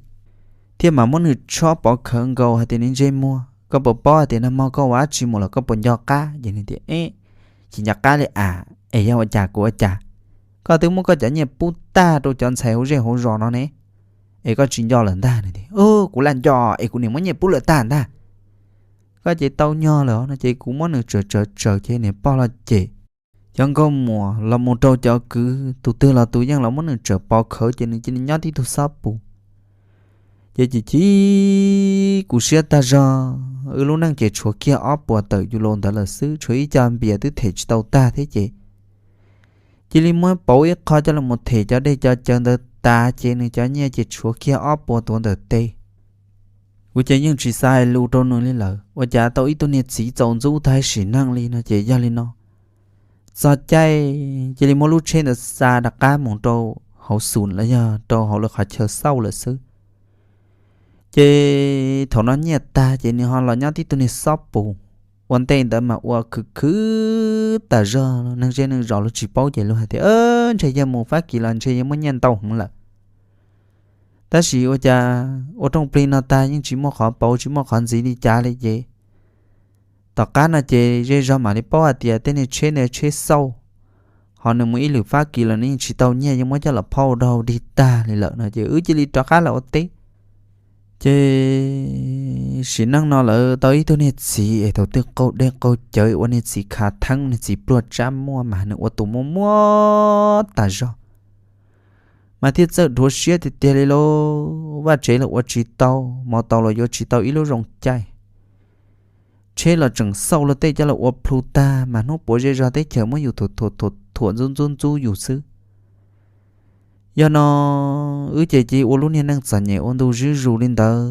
thiab mam muab nws tshob pov khawv nkaus hais tias nws ntsej muag, koj puas paub hais tias nag hmo koj ua dab tsi mus los koj puas nco qab? Ces nws tias, e, tsis nco qab li as, es yog ua cas kuv ua cas? Koj twb muab koj cov nyiaj pub tag rau cov ntxhais hauv zej hauv zos no ne, es koj tsis nco lawm ntag. Nws tias, kuv lam nco es kuv niam muab nyiaj pub lawm tag ntag. Koj ces tau nyog lawm no ces kuv muab nws tsawm tsawm tsawm ces niam pog los cem, cov nkauj muam los mus rau cov kwv tus twg los tus yeej los muab nws tsawm pov khawv ces nws cia li nyob tib tug xob pus. Ces chim chim kuv siab tag zog, wb lub neej ces tshuav kiag ob puas tawm yus laus ntawd lawm xwb, tshuav ib co npias twb them tsis tau tag thiab ces cia li muab pauv ib qho coj los them cov dej cov cawv ntawd tas ces nws cov nyiaj ces tshuav kiag ob puas tuav ntawm tes. Kuv ces yeej tsis xav hais lus rau nws li lawm, ua cas tau ib tug niag txiv txaus ntxub tag sim neej li no ces yog li no. Txog caij cia li muab lub tsheb ntawd xa rov qab mus rau hauv xus los yog rau hauv lawv qhov chaw xauj lawm xwb. Ces thaum no nyiaj tag ces nws ho los nyob tib tug niag xob pus. Ua ntej ntawd mas ua khwv khwv tas zog, neeg zej neeg zos los tsis paub ces luag hais tias ntshe yog mus Fab Kis los ntshe yog muaj nyiaj ntau heev lawm. Tab sis ua cas ua rooj plig no tag yeej tsis muaj qhov pauv tsis muaj qhov ntxiv li cas li ces tom qab no ces zej zog mam li paub hais tias tej niag tsheb ntawd tsheb xauj, ho nws mus ib lwm Fab Kis los nws yeej tsis tau nyiaj yuav muab coj los phauj rau dig tag li lawm no ces wb cia li rov qab los ua teb. Ces sim neej no lawv tau ib tug niag txiv es thaum twg qaug dej qaug cawv ua niag txiv khav theeb niag txiv pluag tsab muaj mas nws ua tus muaj muaj tas zog, mas thiaj txawj dhuav siab tiag tiag li lauj. Vaj tsev los ua tsis tau, mos taus los yuav tsis tau ib lub zoo caij. tsheb los tseem xauj luag tej coj los ua plhu tag mas hnub puav zej zog teb chaws muab yus thuam thuam thuam thuam ntxub ntxub ntxub yus xwb. Yog no wb ces cia ua lub niag neej txom nyem ua ntu zuj zus li ntawd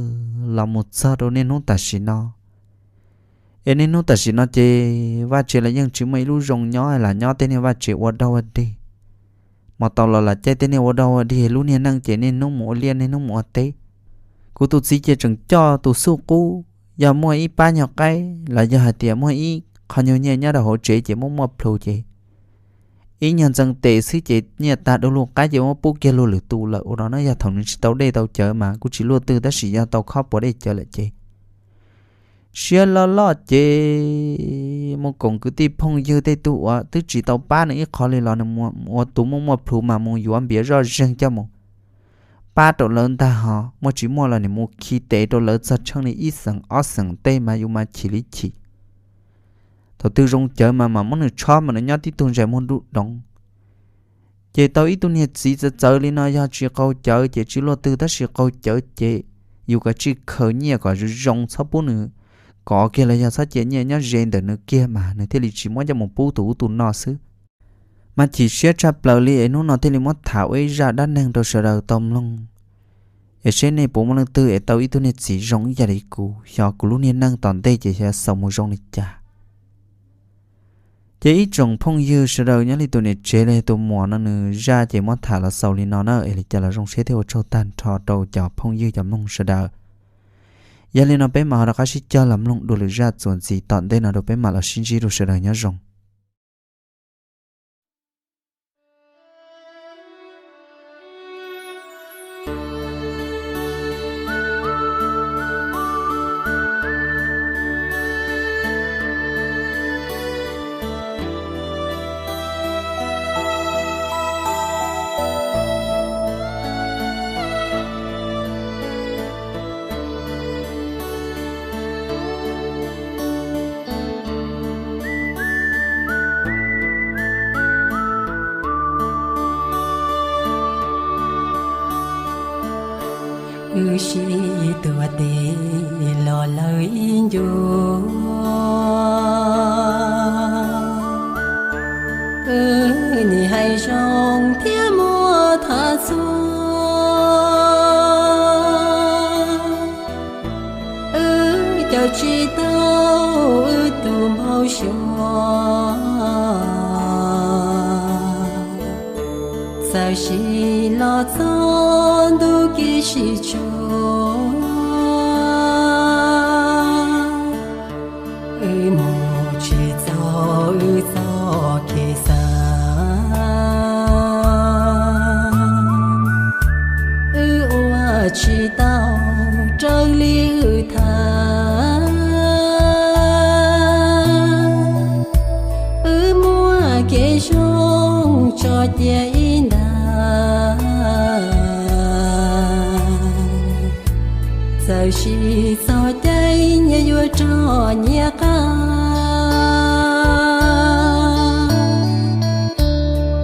los mus txog rau niaj hnub tam sim no. Es niaj hnub tam sim no ces vaj tsev los yeej tsis muaj ib lub zoo nyob, lam nyob tej niag vaj tsev ua dog ua dig. Mas tau los lam caij tej niag ua dog ua dig, lub niag neej ces niaj hnub mus ua liaj niaj hnub mus ua teb. Kuv tus txiv ces tseem coj tus xuj qub, yog muaj ib pab nyuag qaib los yog hais tias muaj ib qho nyuag nyiaj nyob rau hauv tsev ces muaj muaj plhu ces ib nyuag ntxeev tes xwb ces nyiaj tag du lug qaib ces muab pub kiag luag lwm tus lawm. Ua no na yog thaum nws tsis tau dej tau cawv mas kuj tsis luaj twg, tab sis yog tau khob puas dej cawv lawm ces siab loj loj ces mus koom kwv tij phooj ywg tej tug uas twb tsis tau pab nws ib qho li los nws ua tus muaj muaj plhu mas mus yuav npias zoj zeeg coj mus pab rau lawv ntag, ho muaj tsis muaj los nws mus khi tes rau lawv txog tsheej li ib xeem ob xeem tej mas yus mas chim li chim. Thaum twg zoo cawv mas mam muab nws tshob mas nws nyob tib tug ntsais muag nruj doov. Ces tau ib tug niag txiv txawv txawv li no yog tsis qaug cawv ces tsis luaj twg, tab sis qaug cawv ces yus kav tsij khaws nyiaj kom zoo zoo, txhob pub nws kov kiag los yog txhob cia nyiaj nyob ze ntawm nws kiag mas nws thiaj li tsis muab coj mus pub tus ub tus no xwb. Mas chim siab tshaj plaws li es hnub no thiaj li muab tham ua ib zaj dab neeg rau sawv daws tau mloog, es seb nej puas muaj leej twg es tau ib tug niag txiv zoo ib yam li kuv, xyov kuv lub niag neej tom ntej ces xaus mus zoo li cas. Ces ib tsoom phooj ywg sawv daws, nyob li tus niam tsev los yog tus muam no nws zaj ces muab tham los xaus li no na, es li cas los zoo siab thiab ua tsaug tag nrho rau cov phooj ywg cov mloog sawv daws. Yog li no peb mam ho rov qab sib cog los mloog dua lwm zaj txuas ntxiv tom ntej no rau peb mam los sib ntsib rau sawv daws nyob zoo. Wb sib tuav tes los lawm ib ncua, wb nim hais zoo thiab muab tham txhua. Wb caum tsis tau wb tus npau suav, txawm sim los txog ntuj kev sib tsuas. Wb mus tsis txog wb txoj kev xav, wb ua tsis tau raws li wb tham. Wb muaj kev zoo tso cia ib ntag, txawm sim txog caij nyias yuav rov nyias qab.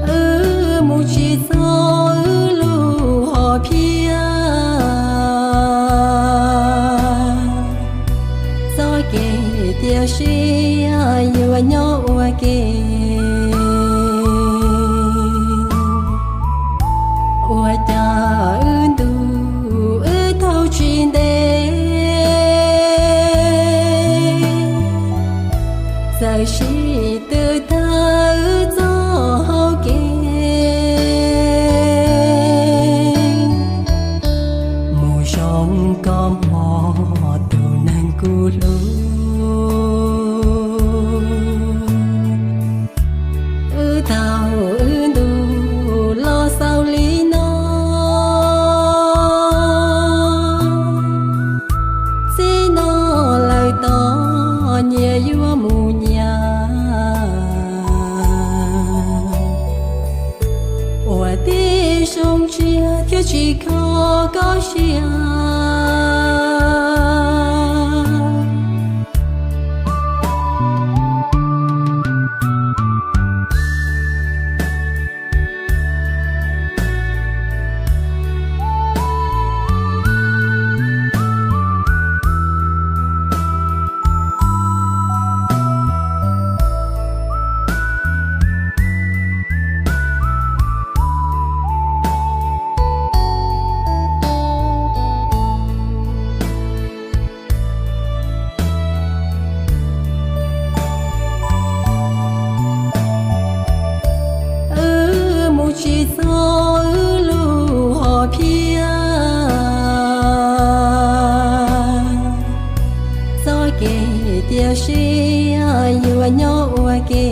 Wb mus tsis txog wb lub hom phiaj, txoj kev tiam sis yuav nyob ua ke. Ua cas wb ntuj wb taug tsis ntev, txawm sim twb tag wb txoj hau kev. Mus zoo koj hmov tus neeg kuv hlub, wb taug wb ntuj los xaus li no. Txij no lawm tom nyias yuav mus nyias, ua tib zoo tsiaj thiab tsis kho koj siab. Tsis txhob wb lub hom phiaj, txoj kev tiam sis yuav nyob ua ke.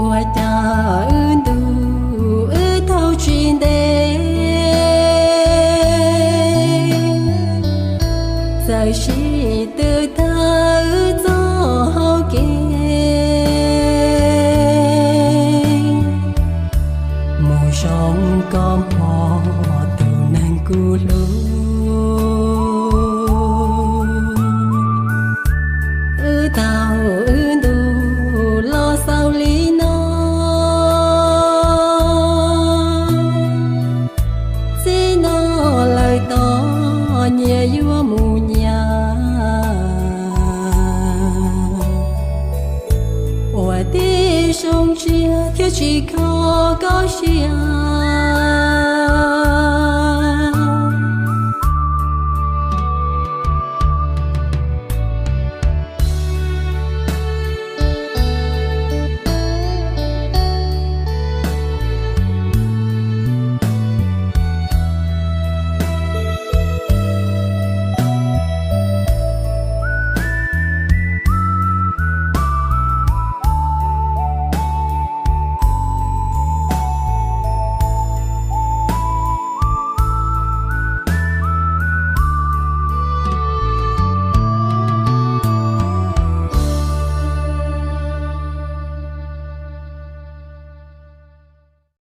Ua cas wb ntuj wb taug tsis ntev, txawm sim twb tawm wb txoj hau kev mus zoo kom hmo tus neeg kuv hlub. Wb taug wb ntuj los xaus li no, txij no lawm tom nyias yuav mus nyias. Ua tib zoo ntsia thiab tsis kho koj siab.